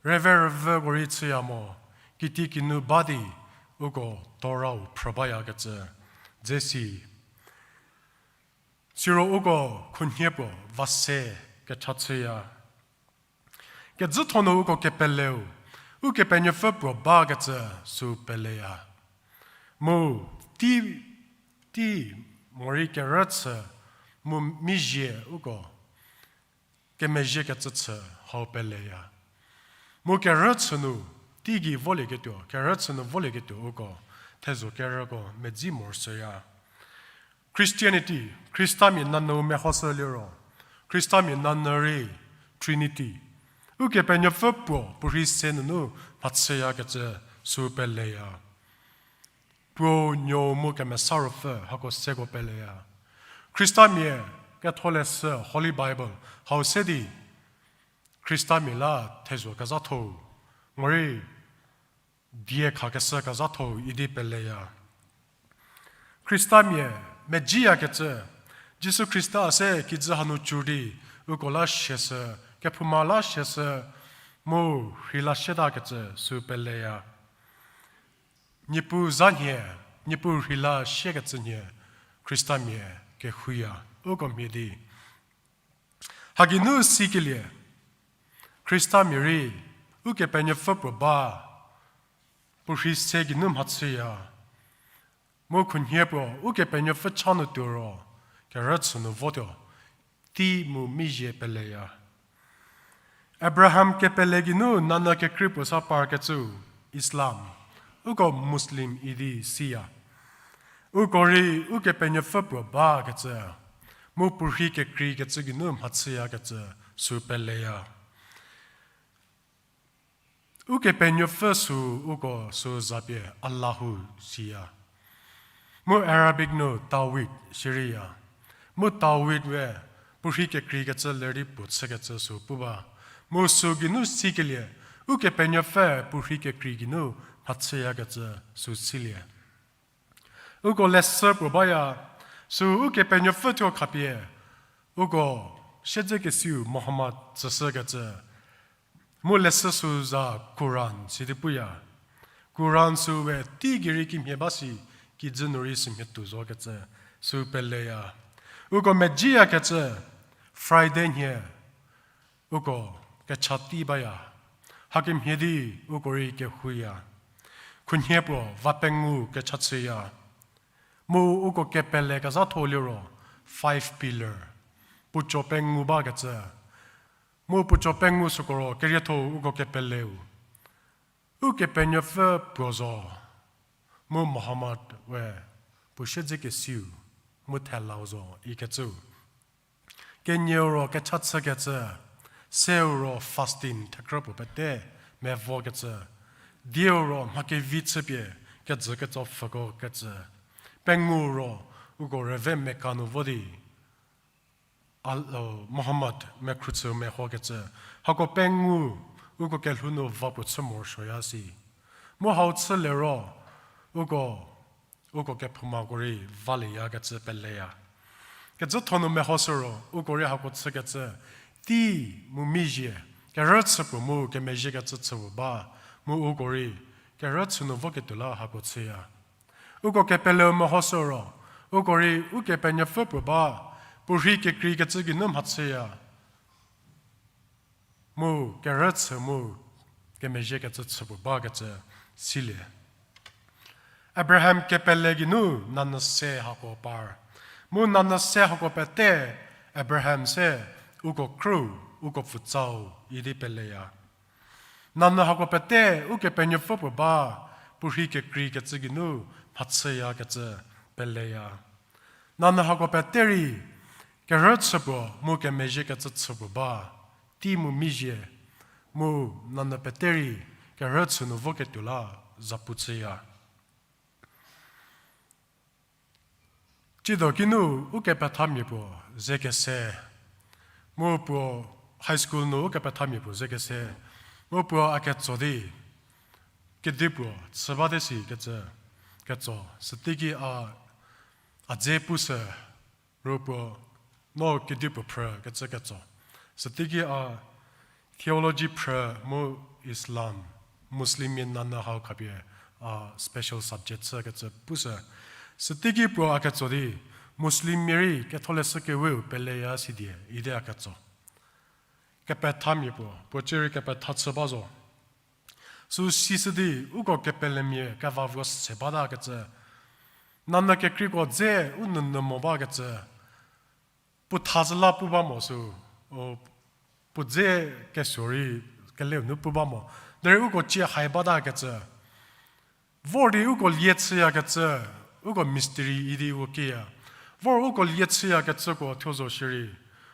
Rüve rüvüko rei chüya mo, kitiekinu ba di uko Torah-u phrü bayakecü dze si. Siro uko khunhie puo va se kecha chüya. Kezhütho nu uko kepeleu, Ukepenuopfü puo bakecü sü peleya. Mu tei, tei morei kerüchü, mu mizhie uko kemezhiekecü chü hau peleya. Mu kerüchü nu teigei volieketuo, kerüchü nu volieketuo uko thezho kerüko medzi morosuoya. Christianity, Khristamia nanyü mehoshü liro, Khristamia nanyü rei Trinity, Ukepenuopfü puo puorhi se nunu mhachüyakecü sü peleya. Puo, Nuo mu Kemesa Ruopfü hako seko peleya. Khristamia ketholeshü Holy Bible hau se di Khristamia la thezho kezhatho-u, morei die khakeshü kezhatho-u idi peleya. Khristamia medziyakecü, Jisu Khrista se kijü hanu cü di, uko la siashü, kephouma la siashü, mu rheila sietakecü sü peleya. Niepuu za nhie, Niepuu rheila siekecü nhie, Khristamia kehouya, uko mhie di. Hageinu sikelie, Khristamia rei, Ukepenuopfü puo ba, puorhi se geinu mhachüya. Mu khunhie puo, Ukepenuopfü cha nu tuo ro, kerüchü nu votuo, tei mu mizhie peleya. Abraham kepele geinu nanyü kekrei puo sa parkecü, Islam, uko Muslim idi siya. Uko rei Ukepenuopfü puo bakecü, mu puorhi kekreikecü geinu mhachüyakecü sü peleya. Ukepenuopfü sü uko sü zapie Allahu siya. Mu Arabic nu Tawhid siriya. Mu Tawhid we puorhi kekreikecü lerei puo chükecü sü pu ba. Mu sü geinu sikelie, Ukepenuopfü puorhi kekrei geinu mhachüyakecü sü silie. Uko leshü puo baya, sü Ukepenuopfü thuo khapie, uko siedzekesiu Muhammad tsüshükecü. Mu leshü sü za Quran sidi puya. Quran sü we teigei rei kimhie ba si, kijü nu rei sümhie tuo zokecü, sü peleya. Uko medziyakecü, Friday nhie, uko kecha tei baya. Hakemhie di uko rei kehouya. Khunhie puo va pengou kecha chüya. Mu uko kepele kezhatho liro five pillar, puoco pengou bakecü. Mu puoco pengou süko ro kerietho-u uko kepeleu, Ukepenuopfü puo zo, mu Muhammad we puo siedzekesiu, mu thelau zo ikecü. Kenieu ro kecha chükecü, seu ro fasting thekrü puo pete mevokecü, dieu ro mha kevi chüpie kejü ketso pfhükokecü, pengou ro uko rüve Mecca nu vo di, Al-, o, Muhammad mekhruchü mehokecü, hako pengou uko kelhou nu va puo chü morosuoya si. Mu hau chü liro, uko, uko kephoumako rei valieyakecü peleya. Kecü thonu mehoshü ro, uko rei hako chükecü, tei mu mizhie, kerüchü puo mu kemezhiekecü chü puo ba, mu uko rei kerüchü nu voketuo la hako chüya. Uko kepeleu mehoshü ro, uko rei Ukepenuopfü puo ba, Puorhi kekreikecü geinu mhachüya. Mu kerüchü mu kemezhiekecü chü puo bakecü silie. Abraham kepele geinu nanyü se hako par. Mu nanyü se hako pete Abraham se uko krüu, uko pfutsau idi peleya. Nanyü hako pete Ukepenuopfü puo ba, puorhi kekreikecü geinu mhachüyakecü peleya. Nanyü hako pete rei kerüchü puo mu kemezhiekecü chü puo ba, tei mu mizhie, mu nanyü pete rei kerüchü nu voketuo la zapu chüya. Tsiedo kinu ukepethamia puo ze kese, mu puo high school nu ukepethamia puo ze kese, mu puo a ketso di, kedipuo chü bate sikecü ketso, süteiki a, a dze pushü, ro puo, no kedipuo phrükecü ketso. Süteiki a theology phrü mu Islam, Muslimmia nanyü hau khapie a special subject chükecü pushü. Süteiki puo a ketso di, Muslimmia rei Ketholeshü keweu peleya sidie idi a ketso. Kepethamia puo, puo cierei kepetha chü ba zo. Sü sishü di uko kepelemia keva vo se batakecü, nanyü kekreiko dze u nounyü mo bakecü, puo thazü la pu ba mo sü, o, puo dze kesuo rei keleu nu pu ba mo. Derei uko cie hai batakecü, vor di uko lie chüyakecü, uko mystery idi u kieya. Vor uko lie chüyakecüko thuo zo shierei,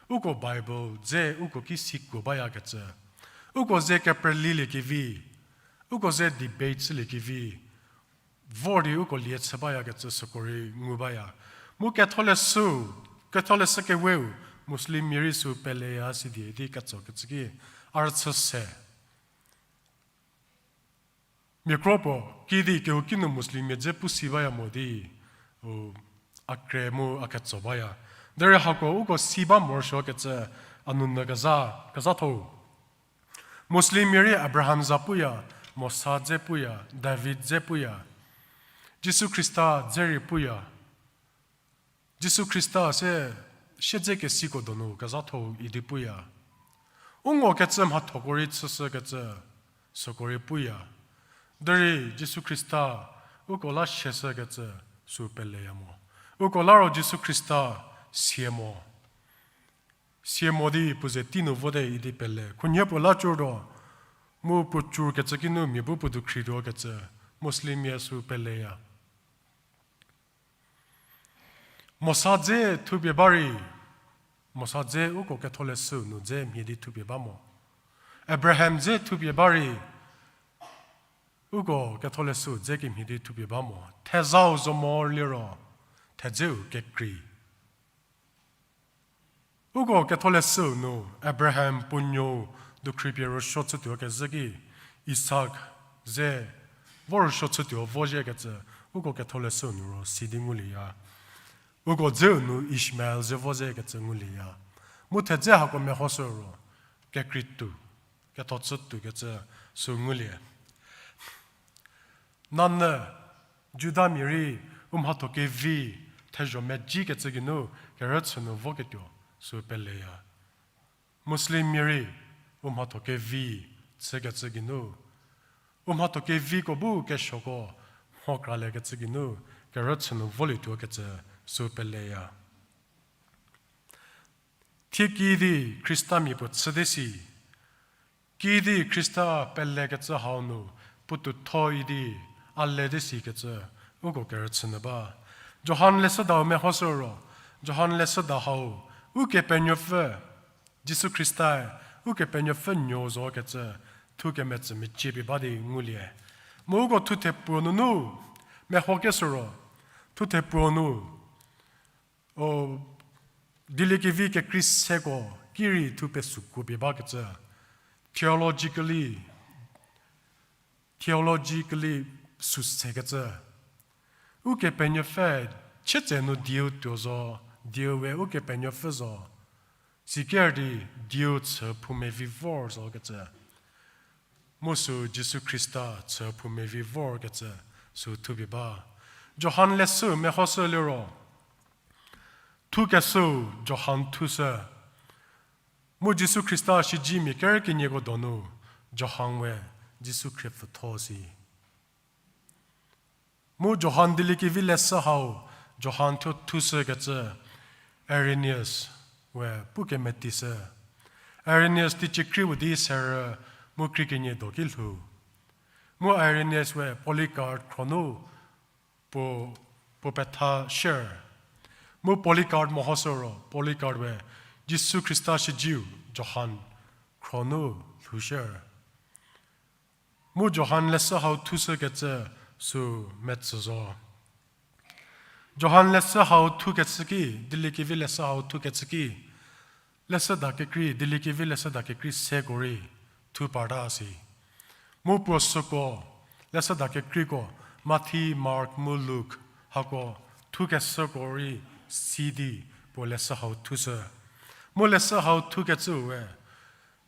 uko Bible dze uko ki sikuo bayakecü, uko ze keprelilie kevi, uko ze debate chülie kevi, vor di uko lie chü bayakecü süko rei ngu baya. Mu Ketholeshü, Ketholeshü keweu Muslimmia rei sü peleya sidie di ketsokecü ki a rüchü se. Mia kro puo, kidi kehouki nu Muslimmia dze pu si baya mo di, u, a kre mu a ketso baya. Derei hako uko si ba morosuokecü a nounyü kezha, kezhatho-u. Muslimmia rei Abraham za puya, Mosa dze puya, David dze puya, Jisu Khrista dze rei puya. Jisu Khrista se siedzekesiko donu kezhatho-u idi puya. U ngokecü mhathoko rei chüshükecü süko rei puya. Derei Jisu Khrista uko la siashükecü sü peleya mo. Uko la ro Jisu Khrista sie mo. Sie mo di puo ze tei nu vote idi pele. Khunhie puo la cürtuo, mu puo cürkecü kinu mia bu puo dukhrituokecü, Muslimmia sü peleya. Mosa dze thupie ba rei, Mosa dze uko Ketholeshü nu dze mhie di thupie ba mo. Abraham dze thupie ba rei, uko Ketholeshü dze kemhie di thupie ba mo. Thezau zo mo liro, thedzeu kekrei. Uko Ketholeshü nu Abraham puo nuou dukhripie rüsuo chütuo kezhü ki, Isak ze vo rüsuo chütuo vozhiekecü, uko Ketholeshü nu ro si di ngulieya. Uko dzeu nu Ishmael ze vozhiekecü ngulieya. Mu thedze hako mehoshü ro, kekrei tuo, ketho chü tuokecü sü ngulie. Nanyü, Judamia rei u mhatho kevi thezho mejikecü geinu kerüchü nu voketuo sü peleya. Muslimmia rei u mhatho kevi chükecü geinu, u mhatho keviko bu kesuoko mho kraliekecü geinu kerüchü nu volietuokecü sü peleya. Thie kiüdi Khristamia puo chüte si, kiüdi Khrista pelekecü hau nu puotoutho idi a lete sikecü uko kerüchü nyü ba. Johan leshüdau mehoshü ro, Johan leshüda hau Ukepenuopfü, Jisu Khristae Ukepenuopfü nuou zokecü thukemetsü meciepie ba di ngulie. Mu uko thuthe puo nunu mehokeshü ro, thuthe puo nu, o, dieliekevi kekrei seko ki rei thu pesükuo pie bakecü, theologically, theologically süsekecü, Ukepenuopfü chietse nu dieu tuo zo, dieu we Ukepenuopfü zo, siker di dieu chü phoumevi vor zokecü. Mu sü Jisu Khrista chü phoumevi vorkecü sü thupie ba. Johan leshü mehoshü liro, Thukeshüu Johan thushü. Mu Jisu Khrista shijimia kerü kenieko donu Johan we Jisu khriepfütho si. Mu Johan Dieliekevi leshü hau Johan thuo thushükecü Irenaeus we pu kemetishü. Irenaeus teicie kri-u di serü mu kri kenie do ki lhou. Mu Irenaeus we Polycarp khro nu puo, puo petha shir. Mu Polycarp mehoshü ro, Polycarp we Jisu Khrista shijiu Johan khro nu lhou shir. Mu Johan leshü hau thushükecü sü metsü zo. Johan leshü hau thukecü ki, Dieliekevi leshü hau thukecü ki, leshüda kekrei, Dieliekevi leshüda kekrei seko rei thu parta si. Mu puo süko, leshüda kekreiko, Mathi, Mark mu Luk, hako thukeshüko rei si di puo leshü hau thushü. Mu leshü hau thukecüu we,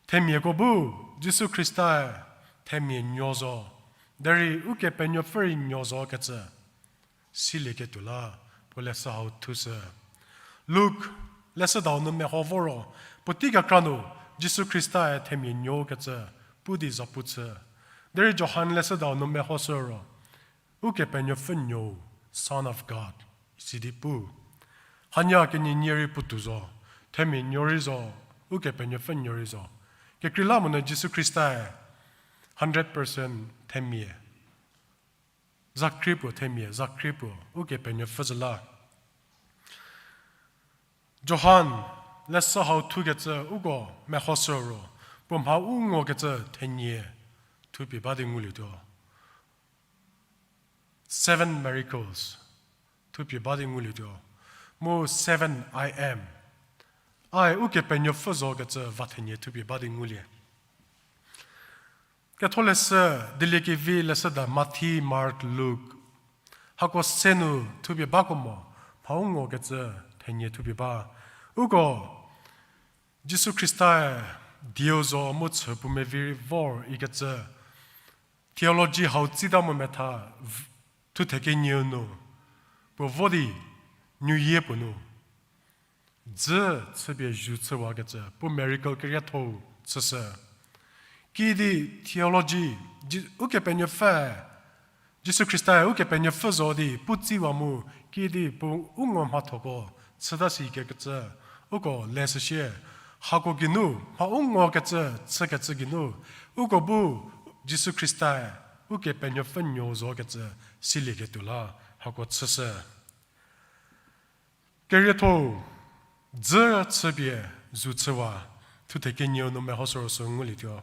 themiako bu Jisu Khrista-e themia nuo zo, derei Ukepenuopfü rei nuo zokecü silieketuo la puo leshü hau thushü. Luk leshüdau nu meho voro, puotei kekra nu Jisu Khrista-e themia nuokecü pu di zapu chü. Derei Johan leshüdau nu mehoshü ro, Ukepenuopfü nuou, Son of God, sidi pu. Hanie kenie nie rei puotou zo, themia nuo rei zo, Ukepenuopfü nuo rei zo. Kekreilamonyü Jisu Khrista-e hundred percent themia. Zakhrie puo themia, zakhrie puo Ukepenuopfü zhü la. Johan leshü hau thukecü uko mehoshü ro, puo mha u ngokecü thenie thupie ba di ngulietuo. Seven miracles thupie ba di ngulietuo. Mu seven I am. Ai Ukepenuopfü zokecü va thenie thupie ba di ngulie. Ketholeshü, Dieliekevi leshüda Mathi, Mark, Luk, hako se nu thupie bakemo, mha u ngokecü thenie thupie ba. Uko Jisu Khrista-e dieu zo mu chü puo mevi rei vor ikecü theology hau tsita mo metha, thuthe kenieu nu puo vo di, nuyie puo nu dzü chüpie zhu chüwakecü puo miracle kerietho-u chüshü. Kiüdi theology, Ji-, Ukepenuopfü, Jisu Khrista-e Ukepenuopfü zo di pu tsiwa mu, kiüdi puo u ngo mhathoko chüta sikecü uko lesüsie, hako geinu mha u ngokecü chükecü geinu, uko bu Jisu Khrista-e Ukepenuopfü nuo zokecü silieketuo la hako chüshü. Kerietho-u dzü chüpie zhu chüwa, thuthe kenieu nu mehoshü ro sü ngulietuo.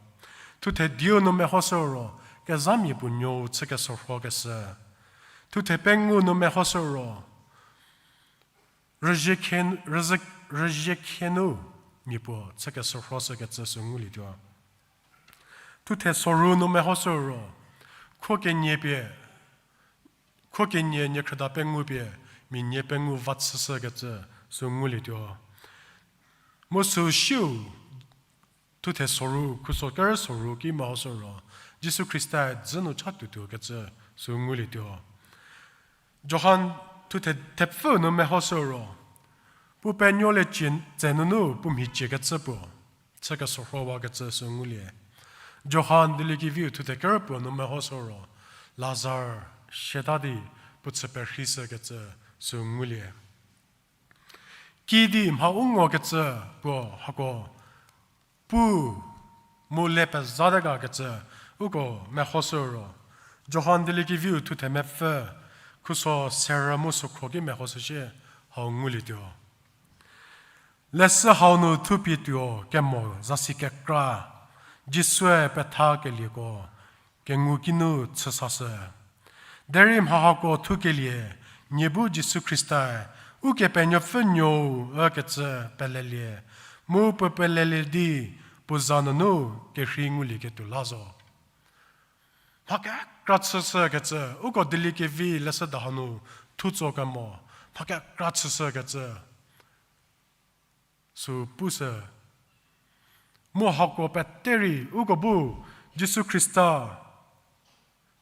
Thuthe dieu nu mehoshü ro, kezhamia puo nuou chü keshürhokeshü. Thuthe pengou nu mehoshü ro, rüzhie khie-, rüzhie-, rüzhie khie nu mia puo chü keshürhoshükecü sü ngulietuo. Thuthe soru nu mehoshü ro, kho kenie pie, kho kenie niekhrüda pengou pie, mia nie pengou va chüshükecü sü ngulietuo. Mu sü siu, thuthe soru, khuso kerü soru ki mehoshü ro, Jisu Khrista-e dzü nu cha tuotuokecü sü ngulietuo. Johan thuthe thepfü nu mehoshü ro, puo penuolie tsie tse nunu puo mhicie kecü puo chü keshürhowakecü sü ngulie. Johan Dieliekeviu thuthe kerü puo nu mehoshü ro, Lazar siata di puo chü perheishükecü sü ngulie. Kiüdi mha u ngokecü puo hako pu mu le pezate gakecü uko mehoshü ro, Johan Dieliekeviu thuthe mepfü, khuso serü mu sükhro ki mehoshü sie hau ngulietuo. Leshü hau nu thupie tuo kemo zasi kekra, Jisue petha kelieko kengu kinu chüsashü. Derei mha hako thukelie, nie bu Jisu Khrista-e Ukepenuopfü nuou ükecü pelelie, mu puo pelelie di puo za nunu kerhei ngulieketuo la zo. Mha kekra chüshükecü, uko Dieliekevi leshüda hanu thutso kemo, mha kekra chüshükecü sü pushü. Mu hako pete rei uko bu Jisu Khrista,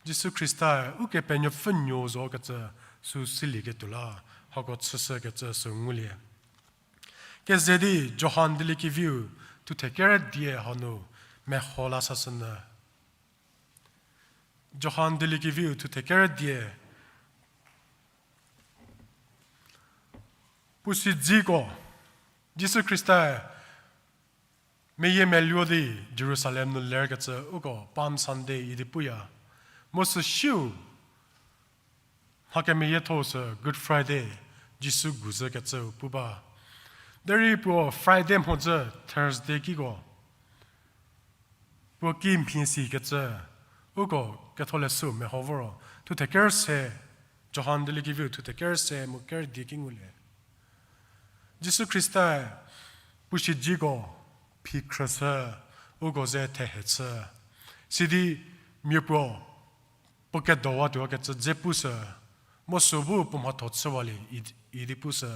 Jisu Khrista-e Ukepenuopfü nuou zokecü sü silieketuo la hako chüshükecü sü ngulie. Keze di Johan Dieliekeviu thuthe kerü die hanu meho la sashünyü. Johan Dieliekeviu thuthe kerü die. Puo sidziko, Jisu Khrista meyiemeluo di Jerusalem nu lerkecü uko Palm Sunday idi puya. Mu süsiu mha kemeyiethou sü Good Friday, Jisu guzhükecüu pu ba. Derei puo Friday mhodzü Thursday kiko puo kimhie sikecü, uko ketholeshüu meho voro, thuthe kerü se, Johan Dieliekeviu thuthe kerü se mu kerü die ki ngulie. Jisu Khrista puo sidziko phi khrüshü, uko ze thehe chü. Sidi mia puo puo kedowatuo kecü dze pushü, mu sü bu puo mhatho chüwalie idi, idi pushü.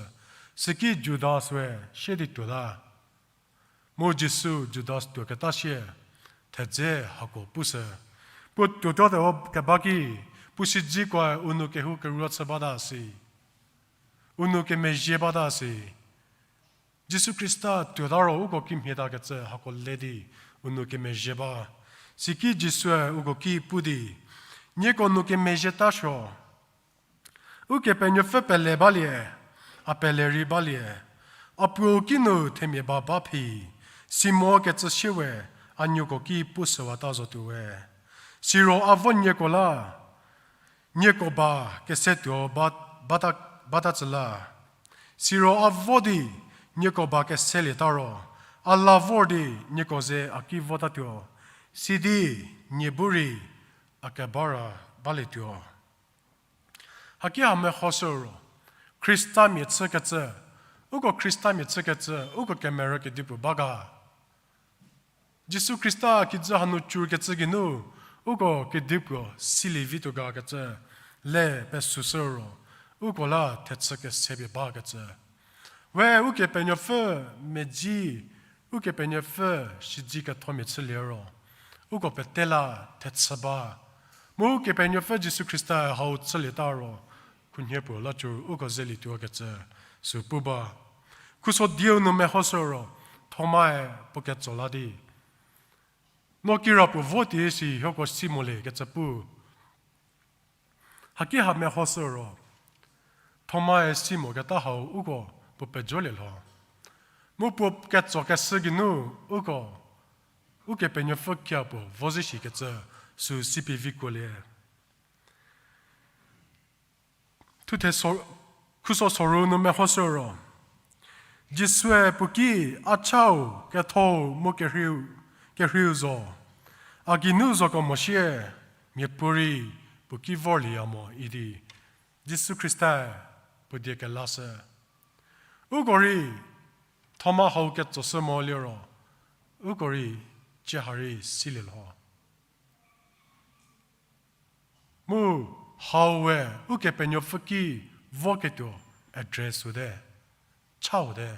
Süki Judas we sie di tuota. Mu Jisu Judas tuoketa sie, thedze hako pushü. Puo tuotuo te keba ki, puo sidzikoe u nou kehou kerüchü bata si. U nou kemezhie bata si. Jisu Khrista tuota ro uko kimhie takecü hako le di u nou kemezhie ba. Süki Jisue uko ki pu di, nieko nou kemezhie ta suo. Ukepenuopfü pele balie, a pele rei balie. A puo kinu themia ba ba phi, si mo kecü sie we, a nuoko ki pushüwata zotuo we. Siro a vo nieko la, nieko ba kese tuo ba, bata, bata tsü la. Siro a vo di nieko ba keselieta ro, a la vor di nieko ze a ki votatuo. Sidi nie bu rei a kebara balietuo. Haki ha mehoshü ro, Khristamia chükecü, uko Khristamia chükecü, uko kemerü kedipuo ba ga. Jisu Khrista kijü hanu cürkecü geinu, uko kedipuo silie vituo ga kecü, le pesüshü ro, uko la thechü kesepie bakecü. We Ukepenuopfü medzi, Ukepenuopfü siedzi kethomia chülie ro, uko pete la thechü ba. Mu Ukepenuopfü Jisu Khrista hau chülieta ro, khunhie puo la cü uko zelietuo kecü, sü pu ba. Khuso dieu nu mehoshü ro, Thomae puo ketso la di, no kirapuo vo tie si hieko si molie kecü pu. Haki ha mehoshü ro, Thomae si moketa hau uko puo pejolie lho. Mu puo ketso keshü geinu uko, Ukepenuopfü kia puo vo ze shikecü, sü sipie vikuolie. Thuthe so-, khuso soru nu mehoshü ro, Jisue puo ki, a chau, kethou mu kerheiu, kerheiu zo. A geinu zoko mo sie, miapuorei puo ki vorlieya mo idi, Jisu Khrista puo die kelashü. Uko rei, Thoma hau ketsoshü mo liro, uko rei, cie ha rei silie lho. Mu hau we Ukepenuopfü ki voketuo address-u te, chau te.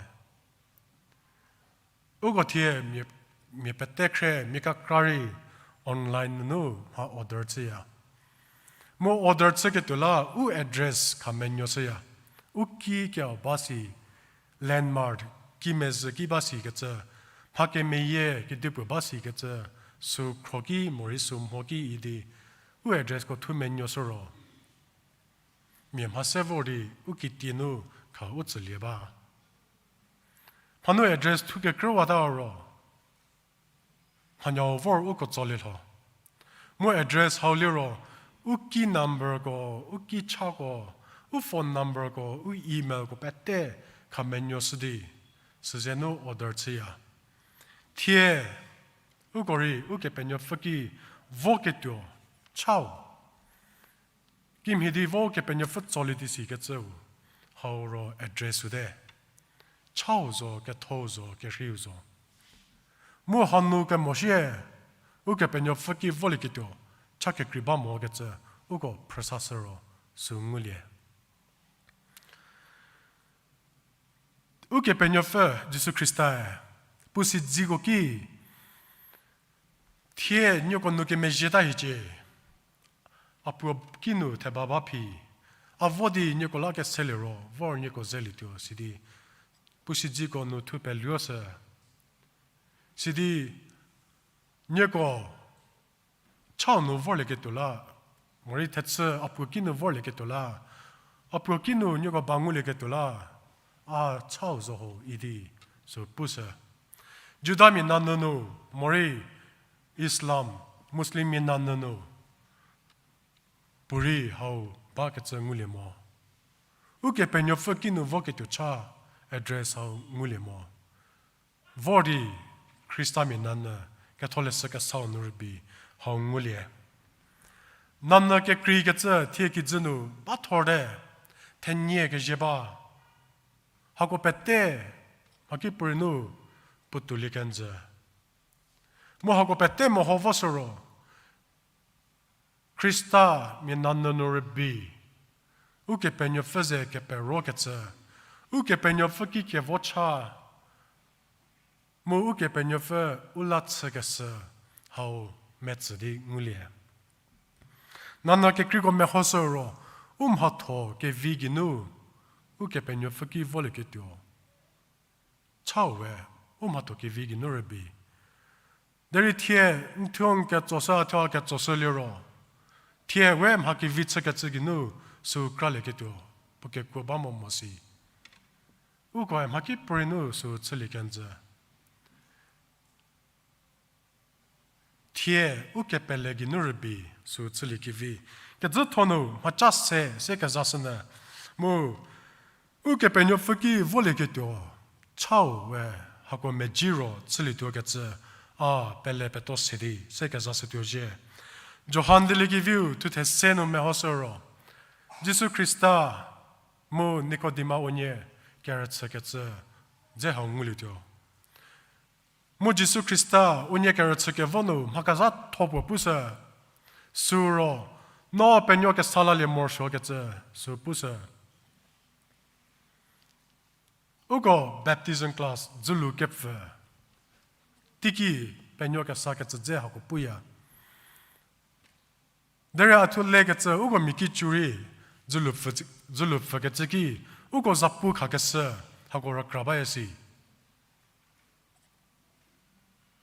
Uko thie mia, mia pete khre mia kekra rei online nunu mha order chüya. Mu order chüketuo la u address khamenuo shüya. U ki kiau ba si, landmark, kimezhü ki ba sikecü, mha kemeyie kedipuo ba sikecü, sü khro ki morei sü mho ki idi, u address-ko thu menuoshü ro, mia mha se vor di u kitie nu kha u tsülie ba. Mhanu address thu kekrüwata ro, mhanuo vor uko tsolie lho. Mu address hau liro, u ki number-ko, u ki chako, u phone number-ko, u email-ko pete khamenuoshü di, süze nu order chüya. Thie, uko rei Ukepenuopfü ki voketuo, chau. Kimhie di vo Kepenuopfü tsolie di sikecüu, hau ro address-u te. Chau zo, kethou zo, kerheiu zo. Mu hanu kemo sie, Ukepenuopfü ki volieketuo, cha kekrei ba mokecü, uko phrüsashü ro, sü ngulie. Ukepenuopfü Jisu Khrista-e, puo siedziko ki, thie nieko nu kemezhieta hiecie, a puo kinu theba ba phi, a vo di nieko la keselie ro, vor nieko zelietuo sidi, puo siedziko nu thu peluo sü. Sidi nieko chau nu vorlieketuo la, morei thechü a puo kinu vorlieketuo la, a puo kinu nieko ba ngulieketuo la, a chau zo ho idi, sü pushü. Judamia nanyü nu, morei Islam, Muslimmia nanyü nu, puorei hau bakecü ngulie mo. Ukepenuopfü kinu voketuo cha address hau ngulie mo. Vor di Khristamia nanyü, Ketholeshü Kesau nu rübei hau ngulie. Nanyü kekreikecü thie kijü nu ba thorte, thenie kezhie ba. Hako pete, mhakipuorei nu puotou lie kenjü. Mu hako pete meho vo sü ro, Khristamia nanyü nu rübei, Ukepenuopfü ze keperokecü, Ukepenuopfü ki kevo cha, mu Ukepenuopfü u la chükeshü hau metsü di ngulie. Nanyü kekreiko meho sü ro, u mhatho kevi geinu, Ukepenuopfü ki volieketuo chau we, u mhatho kevi geinu rübei. Derei thie n thuo n ketsoshü, a thuo a ketsoshü liro, thie we mha kevi chükecü geinu sü kralieketuo, puo kekuo ba mo mo si. Ukoe mhakipuorei nu sü chülie kenjü. Thie u kepele geinu rübei sü chülie kevi. Kezütho nu mhaca se se kezashünyü. Mu Ukepenuopfü ki volieketuo chau we hako mezhie ro chülietuo kecü, a pele peto se di se kezashütuo zhie. Johan Dieliekeviu thuthe se nu mehoshü ro, Jisu Khrista mu Nikodima unie kerüchükecü dze hau ngulietuo. Mu Jisu Khrista unie kerüchü kevo nu mha kezhatho puo pushü, sü ro, no penuo kesa lalie morosuokecü, sü pushü. Uko baptism class dzülu kepfü, teiki penuo kesakecü dze hako puya. Derei a thuo lekecü uko mia kicurei dzülu pfü, dzülu pfükecü ki, uko zapu khakeshü hako rükra baya si.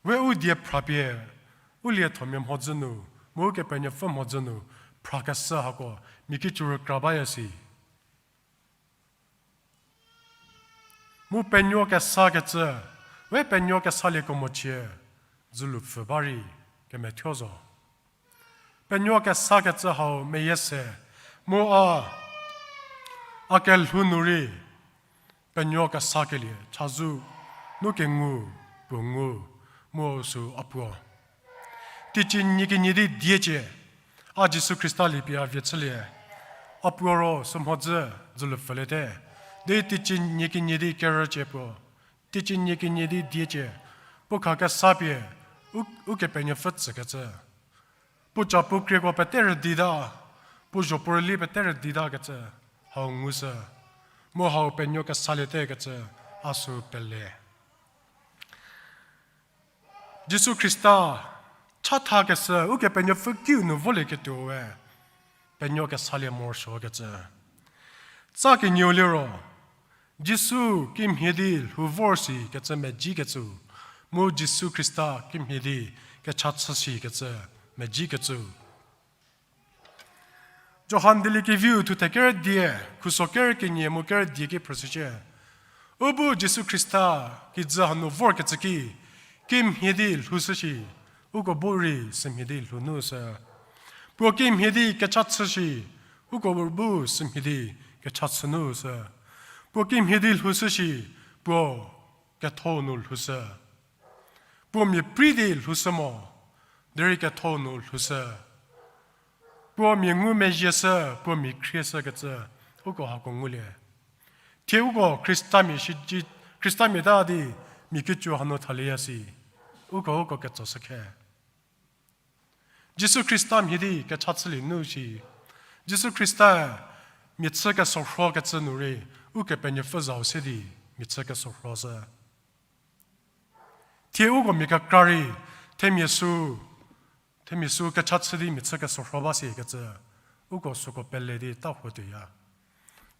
We u die phrapie, u liethomia mhodzü nu, mu Ukepenuopfü mhodzü nu phrakeshü hako mia kicurei kra baya si. Mu penuo kesakecü, we penuo kesalieko mochie, dzülu pfü ba rei kemethuo zo. Penuo kesakecü hau meyie se, mu a, a kelhou nu rei, penuo kesakelie chazou nu kengu, puo ngu, mu sü a puo. Teicie nie kenie di diecie, a Jisu Khrista liepie a vie chülie. A puo ro sü mhodzü dzülu pfüliete. Di teicie nie kenie di kerücie puo. Teicie nie kenie di diecie. Puo khakesapie, u, Ukepenuopfü tsükecü. Puo ca puo krieko pete rüdita, puo zho puo rüli pete rüditakecü, hau ngushü, mu hau penuo kesaliete kecü, a sü pele. Jisu Khrista chathakeshü Ukepenuopfü kiu nu volieketuo we, penuo kesalie morosuokecü. Tsa kenieu liro, Jisu kimhie di lhou vor sikecü mezhie kecü, mu Jisu Khrista kimhie di kecha chü sikecü mezhie kecü. Johan Dieliekeviu thuthe kerü die, khuso kerü kenie mu kerü die ki phrüshücie. U bu Jisu Khrista kijü hanu vorkecü ki, kimhie di lhoushü shi, uko bu rei sümhie di lhou nu sü. Puo kimhie di kecha chü shi, uko bu sümhie di kecha chü nu sü. Puo kimhie di lhoushü shi, puo ketho nu lhoushü. Puo mia prei di lhoushü mo, derei ketho nu lhoushü. Puo mia ngumezhieshü, puo mia khrieshükecü, uko hako ngulie. Thie uko Khristamia shi, Khristamia ta di mia kecü hanu thalieya si, uko uko ketsoshü khe. Jisu Khrista mhie di kecha chülie nu shi. Jisu Khrista mia chü kesorhokecü nu rei, Ukepenuopfü zau se di mia chü kesorhoshü. Thie uko mia kekra rei, themia sü, themia sü kecha chü di mia chü kesorho ba sikecü, uko süko pele di ta huo tuoya.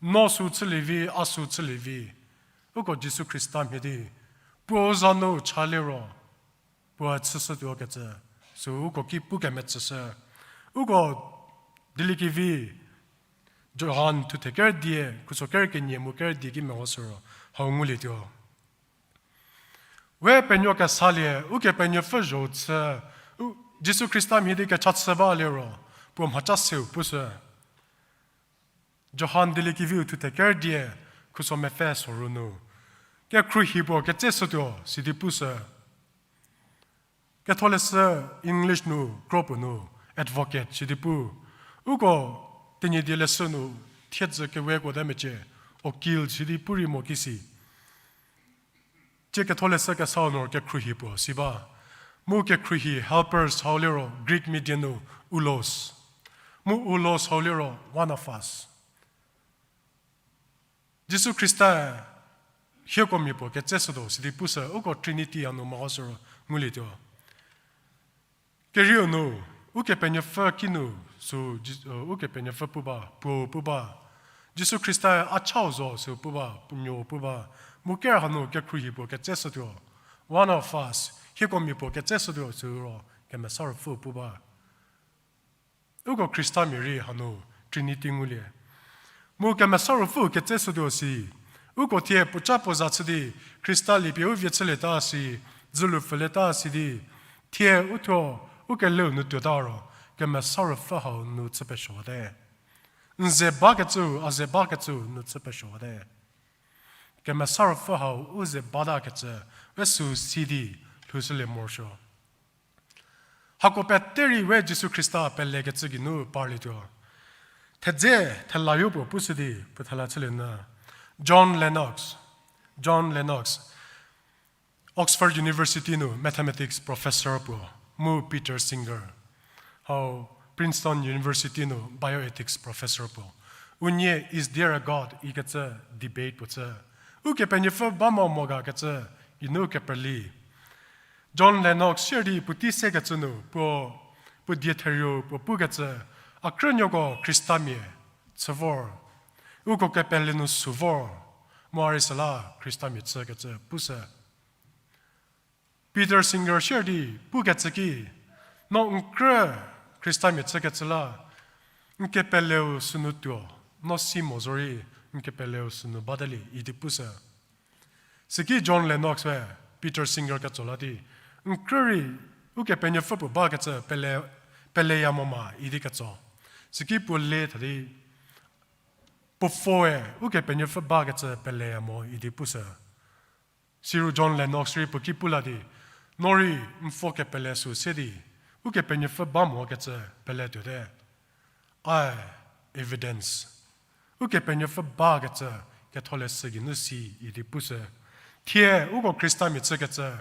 No sü chülie vi, a sü chülie vi, Uko Jisu Khrista mhie di, puo za nu cha liro, puo chüshütuo kecü, sü uko ki pukemetsüshü. Uko Dieliekevi, Johan thuthe ker die, khuso ker kenie mu ker die ki mehoshü ro, hau ngulietuo. We penuo kesalie, Ukepenuopfü zho chü, u, Jisu Khrista mhie di kecha chü ba liro, puo mhaca seu pushü. Johan Dieliekeviu thuthe ker die, khuso mepfü soru nu, kekhruohi puo ketseshütuo sidi pushü. Ketholeshü English nu, kropuo nu, advocate sidi pu. Uko Tenyidie leshü nu thiedzü keweko te mecie, okil sidi pu rei mo kisi. Tsie ketholeshü kesau nu kekhruohi puo si ba. Mu kekhruohi helpers hau liro Greek mia die nu doulos. Mu doulos hau liro one of us. Jisu Khrista hieko mia puo ketseshütuo sidi pushü, uko Trinity hanu mehoshü ro ngulietuo. Kerieu nu, Ukepenuopfü kinu sü, Ji-, Ukepenuopfü pu ba, puo pu ba. Jisu Khrista a chau zo sü pu ba, puo nuo pu ba. Mu ker hanu kekhruohi puo ketseshütuo, one of us, hieko mia puo ketseshütuo sü ro Kemesa Ruopfü pu ba. Uko Khristamia rei hanu Trinity ngulie. Mu Kemesa Ruopfü ketseshütuo si, uko thie puoca puo za chü di, Khrista liepie u vie chülieta si, dzülu pfülieta si di, thie uthuo, u keleu nu tuota ro, Kemesa Ruopfü hau nu chü pesuote. N ze bakecüu, a ze bakecüu nu chü pesuote. Kemesa Ruopfü hau u ze batakecü, we sü si di, lhoushülie morosuo. Hako pete rei we Jisu Khrista pelekecü geinu parlietuo. Thedze, thelayo puo pushü di, puo thela chülie nyü. John Lennox, John Lennox, Oxford University nu mathematics professor puo, mu Peter Singer, hau Princeton University nu bioethics professor puo. Unie Is there a God ikecü debate puo chü. Ukepenuopfü ba mo mo ga kecü, geinu kepeli. John Lennox sier di puotei sekecü nu, puo, puo die therieu puo pukecü, a krünuoko Khristamia chü vor, uko kepele nu sü vor, mu a rei süla Khristamia chükecü pushü. Peter Singer sier di pukecü ki, no n krü Khristamia chükecü la, n kepeleu sünu tuo, no si mo zorei n kepeleu sünu batalie idi pushü. Süki John Lennox-e Peter Singer ketso la di, n krü rei Ukepenuopfü puo bakecü pele, peleya mo ma idi ketso. Süki puo le tha di, puo foe Ukepenuopfü bakecü peleya mo idi pushü. Siru John Lennox rei puo ki pu la di, no rei n fo kepele sü se di, Ukepenuopfü ba mokecü pele tuote. Ae, evidence. Ukepenuopfü bakecü ketholeshü geinu si idi pushü. Thie uko Khristamia chükecü,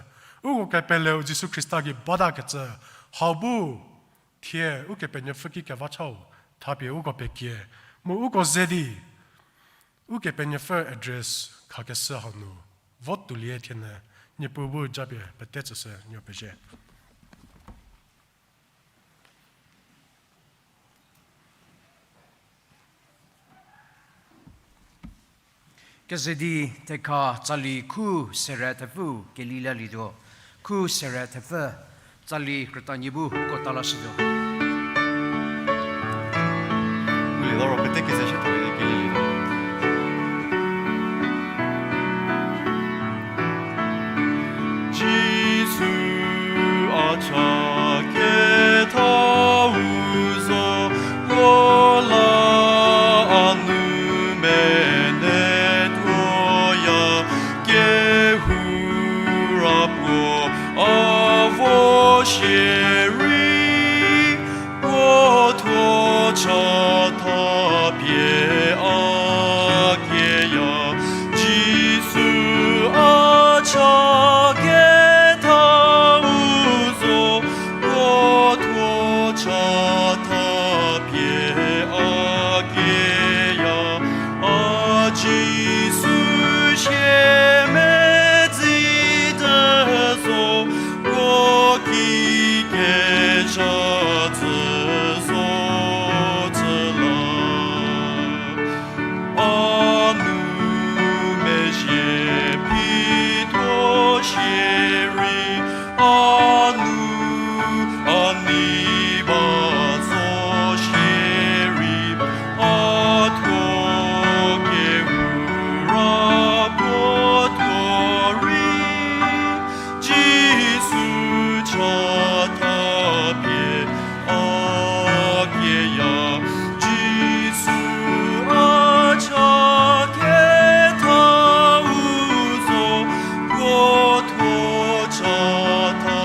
uko kepeleu Jisu Khrista gei batakecü, hau bu thie Ukepenuopfü ki kevachau, thapie uko pekie, mu uko ze di, Ukepenuopfü address khakeshü hanu, vo tuolie thienyü, Niepuu bu japie pete tsüshü nuo pezie. Keze di thekha tsali khu sere thepfü kelilalietuo, khu sere thepfü tsali krütanie bu uko ta lashütuo. Ulie loro pete keze shie thepfü kelilietuo. Jisu a cha kethau zo, la a nou menetuoya, kehoura puo a vo shierei, puo thuo chatha pie a kieya. Jisu a cha kethau zo, puo thuo chatha pie a kieya. A Jisu sie medzi te zo, puo ki ke A nu a ni ba zo shierei, a thuo kehou ra puo thuo rei, Jisu chatha pie a kieya, Jisu a cha ketha u zo, puo thuo chatha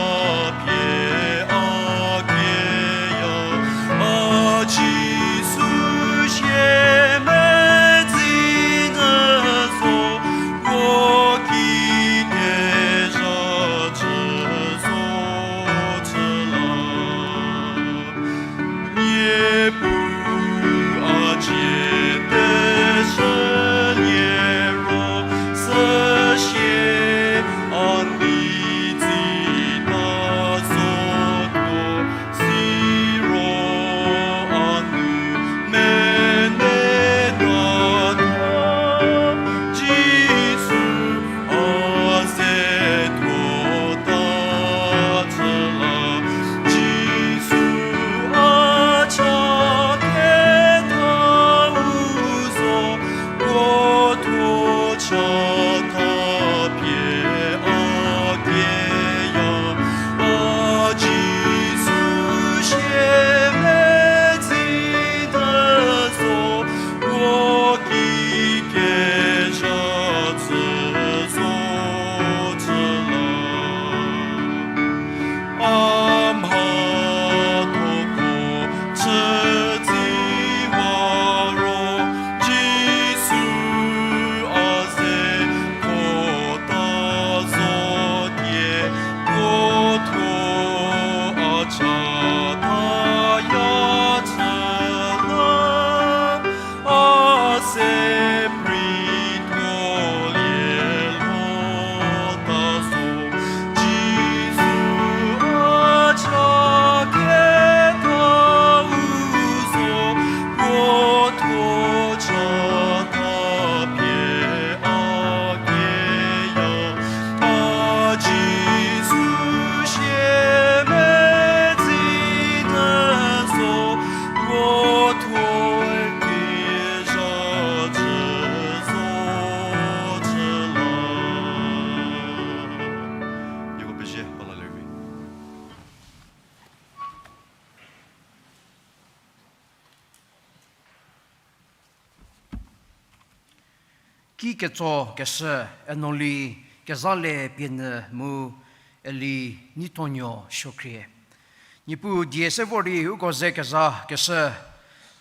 pie a kieya, a Jisu sie medzi nyü zo, puo ki kezha chü zo chü la. Niepuu a cie te shülie ro, süsie a ni tsita zotuo, siro a nu menei tatuo, Jisu a ze tuo ta chü la, Jisu a cha ketha u zo, puo thuo chatha pie a kieya, a Jisu sie medzi nyü zo, puo ki kezha chü zo chü la. A mhathoko chü tsi wa ro, Jisu a ze ko ta zo tie, puo thuo a chataya chü la. A se pri tuo lie lo ta zo, Jisu a cha ketha u zo, puo thuo chatha pie a kieya, a Jisu sie medzi nyü zo, puo thuo kezha chü zo chü la. Nieko pezie, ba la lervi. Ki ketso keshü, Enoli Kezhale Pienyü mu Eli Neithonyo Suokhrie. Niepuu die se vor di uko ze kezha keshü,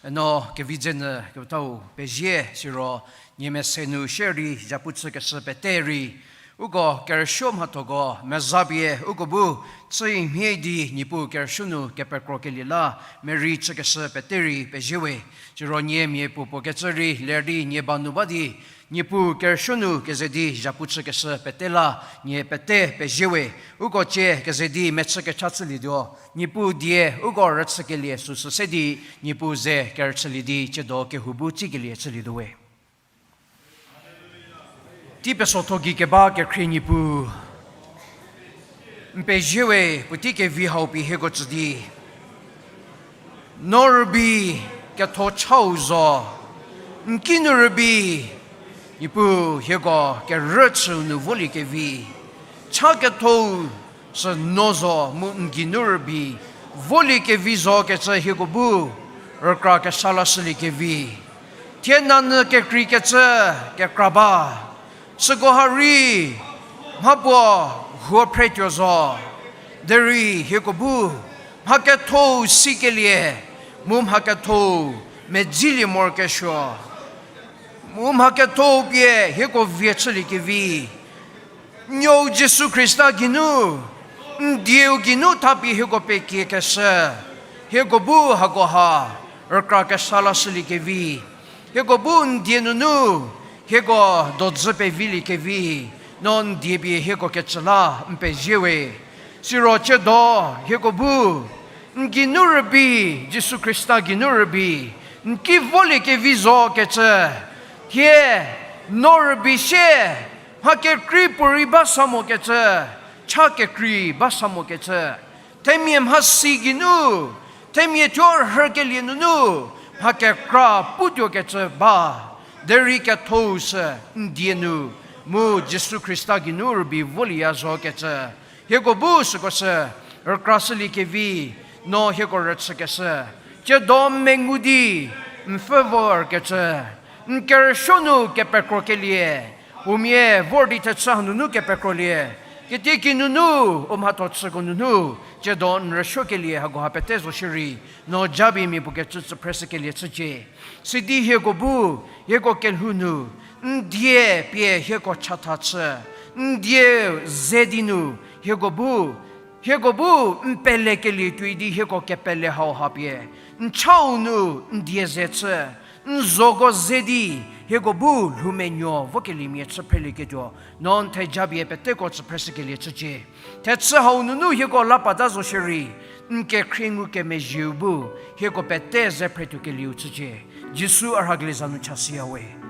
eno kevi dze nyü kepethau pezie, siro nie mese nu share di zhapu chükeshü pete rei, uko kerüsuo mhathoko meza pie uko bu chü mhie di Niepuu kerüsuo nu kepekrokelie la merei chükeshü pete rei pezie we. Siro nie mia puopuo kecü rei ler di nie ba nu ba di, Niepuu kerüsuo nu keze di zhapu chükeshü pete la nie pete pezie we. Uko cie keze di mechü kecha chülietuo, Niepuu die uko rüchükelie süsü se di, Niepuu ze kerüchülie di tsiedo kehou bu tsikelie chülietuo we. Tei pesotho gei keba kekhrie Niepuu, n pezie we puotei kevi hau pie hieko tsü di. No rübei ketho chau zo, n kinu rübei, Niepuu hieko kerüchüu nu voliekevi, cha kethou sü no zo mu n geinu rübei voliekevi zo kecü hieko bu rükra kesa lashüliekevi. Thie nanyü kekreikecü kekra ba, süko ha rei mhapuo huo phretuo zo, derei hieko bu mha kethou sikelie, mu mha kethou medzilie morokesuo, mu mha kethou pie hieko vie chüliekevi. Nuou Jisu Khrista geinu, n dieu geinu thapie hieko pekiekeshü, hieko bu hakoha rükra kesa lashüliekevi. Hieko bu n die nunu hieko dodzü peviliekevi, no n die pie hieko kecü la n pezie we. Siro tsiedo hieko bu n geinu rübei, Jisu Khrista geinu rübei, n ki voliekevi zo kecü, thie no rübei sie mha kekrei puorei ba sa mokecü, cha kekrei ba sa mokecü, themia mhasi geinu, themia thuo rhükelie nunu, mha kekra putuokecü ba, derei ketho-u sü n die nu, mu Jisu Khrista geinu rübei volieya zokecü, hieko bu süko sü rükrashüliekevi, no hieko rüchükeshü, tsiedo mengu di n pfü vorkecü, n kerüsuo nu kepekrokelie, umia vor di thechü hanunu kepekrolie, kitiekinu nu, u mhatho chüko nunu, tsiedo n rüsuokelie hakoha pete zo shierei, no japie mia puo kecü tsüphreshükelie chücie. Sidi hieko bu, hieko kelhou nu, n die pie hieko chatha chü, n die ze di nu, hieko bu, hieko bu n pelekelie tuoi di hieko kepele hauha pie, n chau nu n die ze chü, n zoko ze di, hieko bu lhoumenuo vokeliemia chü phrelieketuo, no n thejapie peteko tsüphreshükelie chücie. Thechü hau nunu hieko la pata zo shierei, n kekhrie ngukemezhieu bu, hieko pete ze phretuokelieu chücie. Jisu a rhakelie za nu chashüya we.